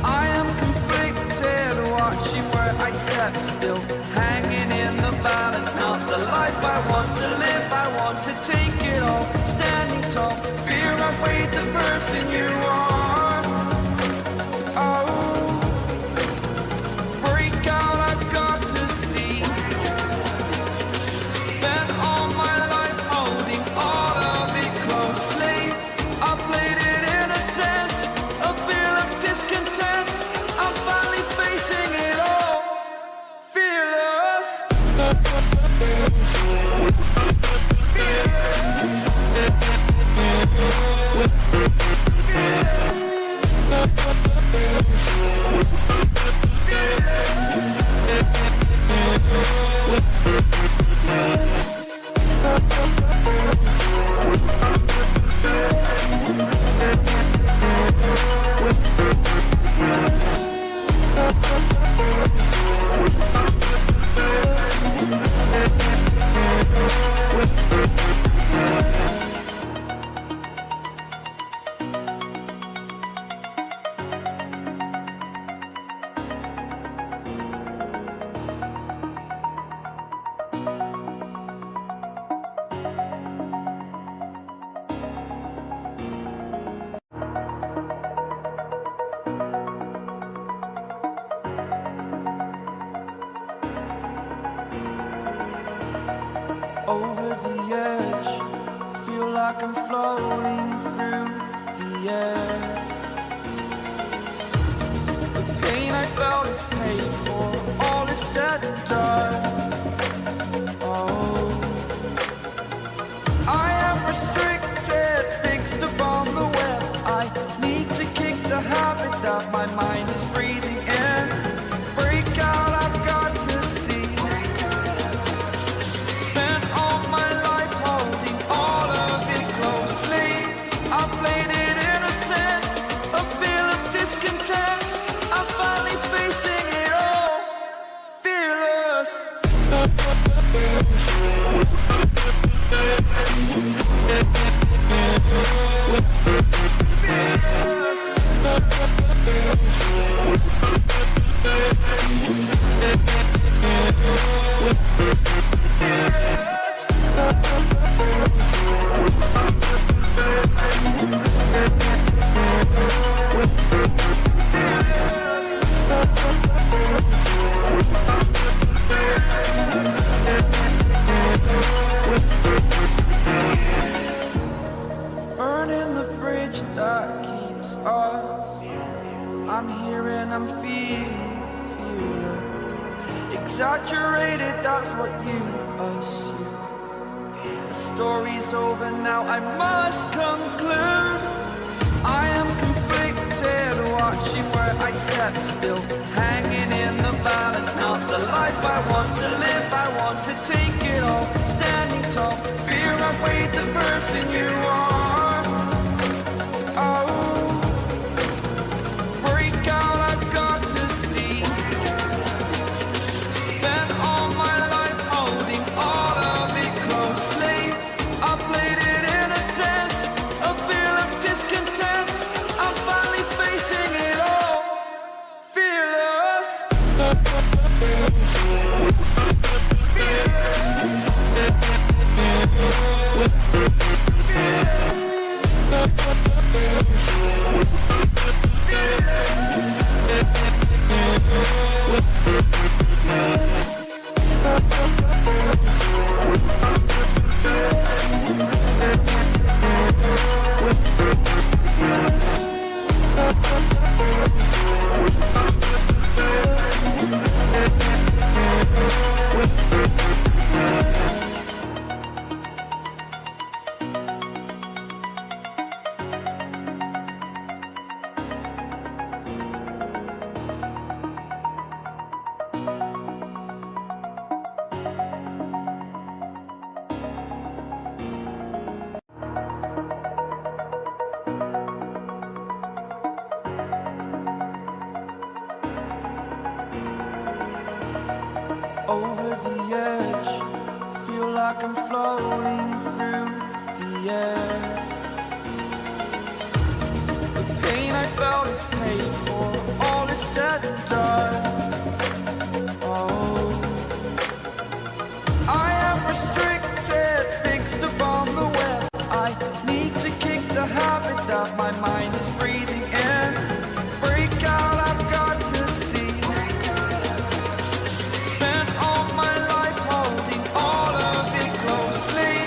I am conflicted, watching where I step still. Hanging in the balance, not the life I want to live. I want to take it all, standing tall. Fear I weighed the person you are. Oh, break out, I've got to see. Spent all my life holding all of it closely. I played it innocent, a feel of discontent. I'm finally facing it all. Fearless. Over the edge, feel like I'm floating through the air. The pain I felt is paid for, all is said and done. Oh, I am restricted, fixed upon the web. I need to kick the habit that my mind is breathing in. Break out, I've got to see. Spent all my life holding all of it closely. I played it innocent, a feel of discontent. I'm finally facing that keeps us. I'm here and I'm feeling, feeling exaggerated, that's what you assume. The story's over now, I must conclude. I am conflicted, watching where I step still, hanging in the balance. Not the life I want to live, I want to take it all. Standing tall, fear I weighed the person you are. Oh, break out, I've got to see. Spent all my life holding all of it closely. I played it innocent, a feel of discontent. I'm finally facing it all. Fearless. Over the edge, feel like I'm floating through the air. The pain I felt is paid for, all is said and done. Oh, I am restricted, fixed upon the web. I need to kick the habit that my mind is breathing in. Break out, I've got to see. Spent all my life holding all of it closely.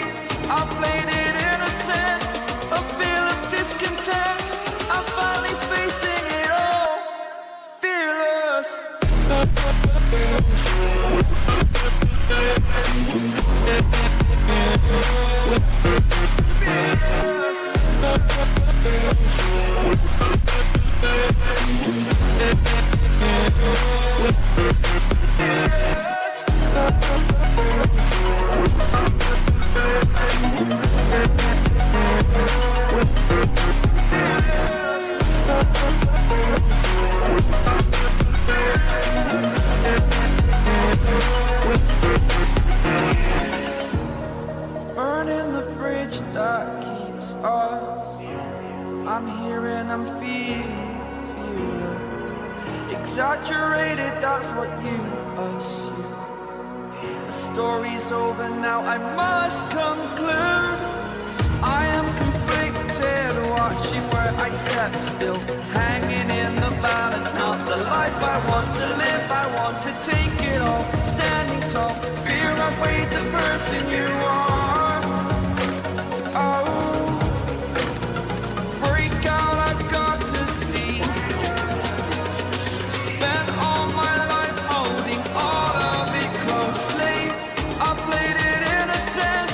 I'm here and I'm feeling, feeling exaggerated, that's what you assume. The story's over now, I must conclude. I am conflicted, watching where I step still, hanging in the balance, not the life I want to live. I want to take it all, standing tall. Fear I weighed the person you are. Oh, break out, I've got to see. Spent all my life holding all of it closely. I played it innocent,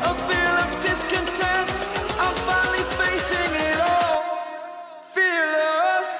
a feel of discontent. I'm finally facing it all. Fearless.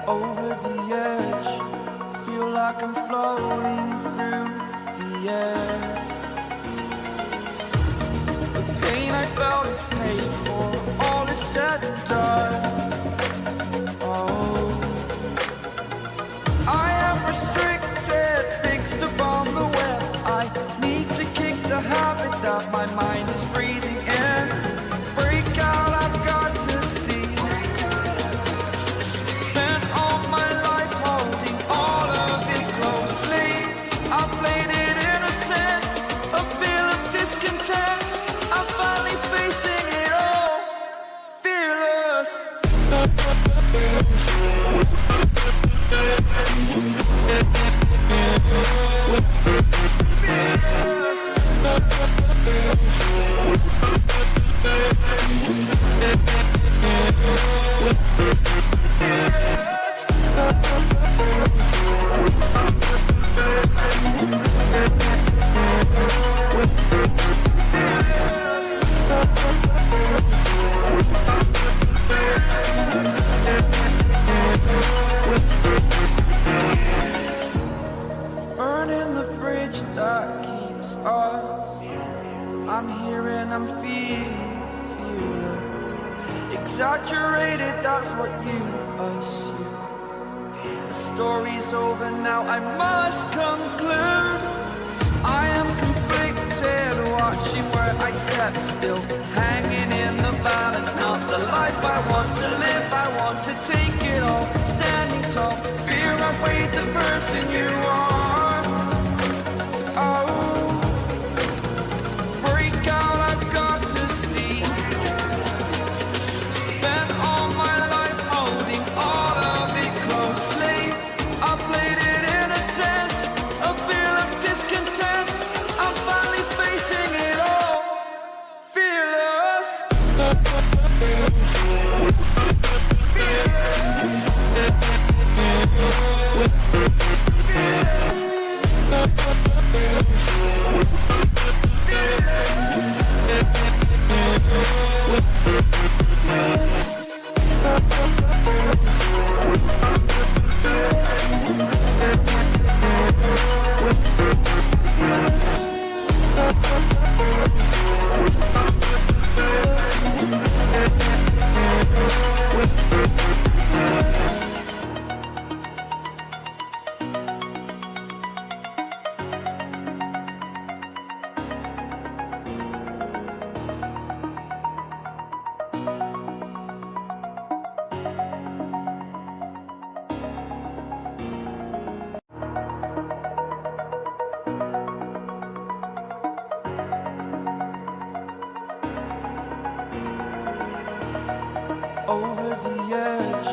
Over the edge, feel like I'm floating through the air. The pain I felt is paid for, all is said and done. Oh, I am restricted, fixed upon the web. I need to kick the habit that my mind is breathing in. Break out, I've got to see. Spent all my life holding all of it closely. Exaggerated, that's what you assume. The story's over now, I must conclude. I am conflicted, watching where I step still. Hanging in the balance, not the life I want to live. I want to take it all, standing tall. Fear I weighed the person you are. Oh, break out, I've got to see. Spent all my life holding all of it closely. I played it innocent, a feel of discontent. I'm finally facing it all. Fearless. Over the edge,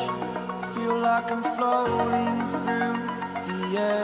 feel like I'm floating through the air.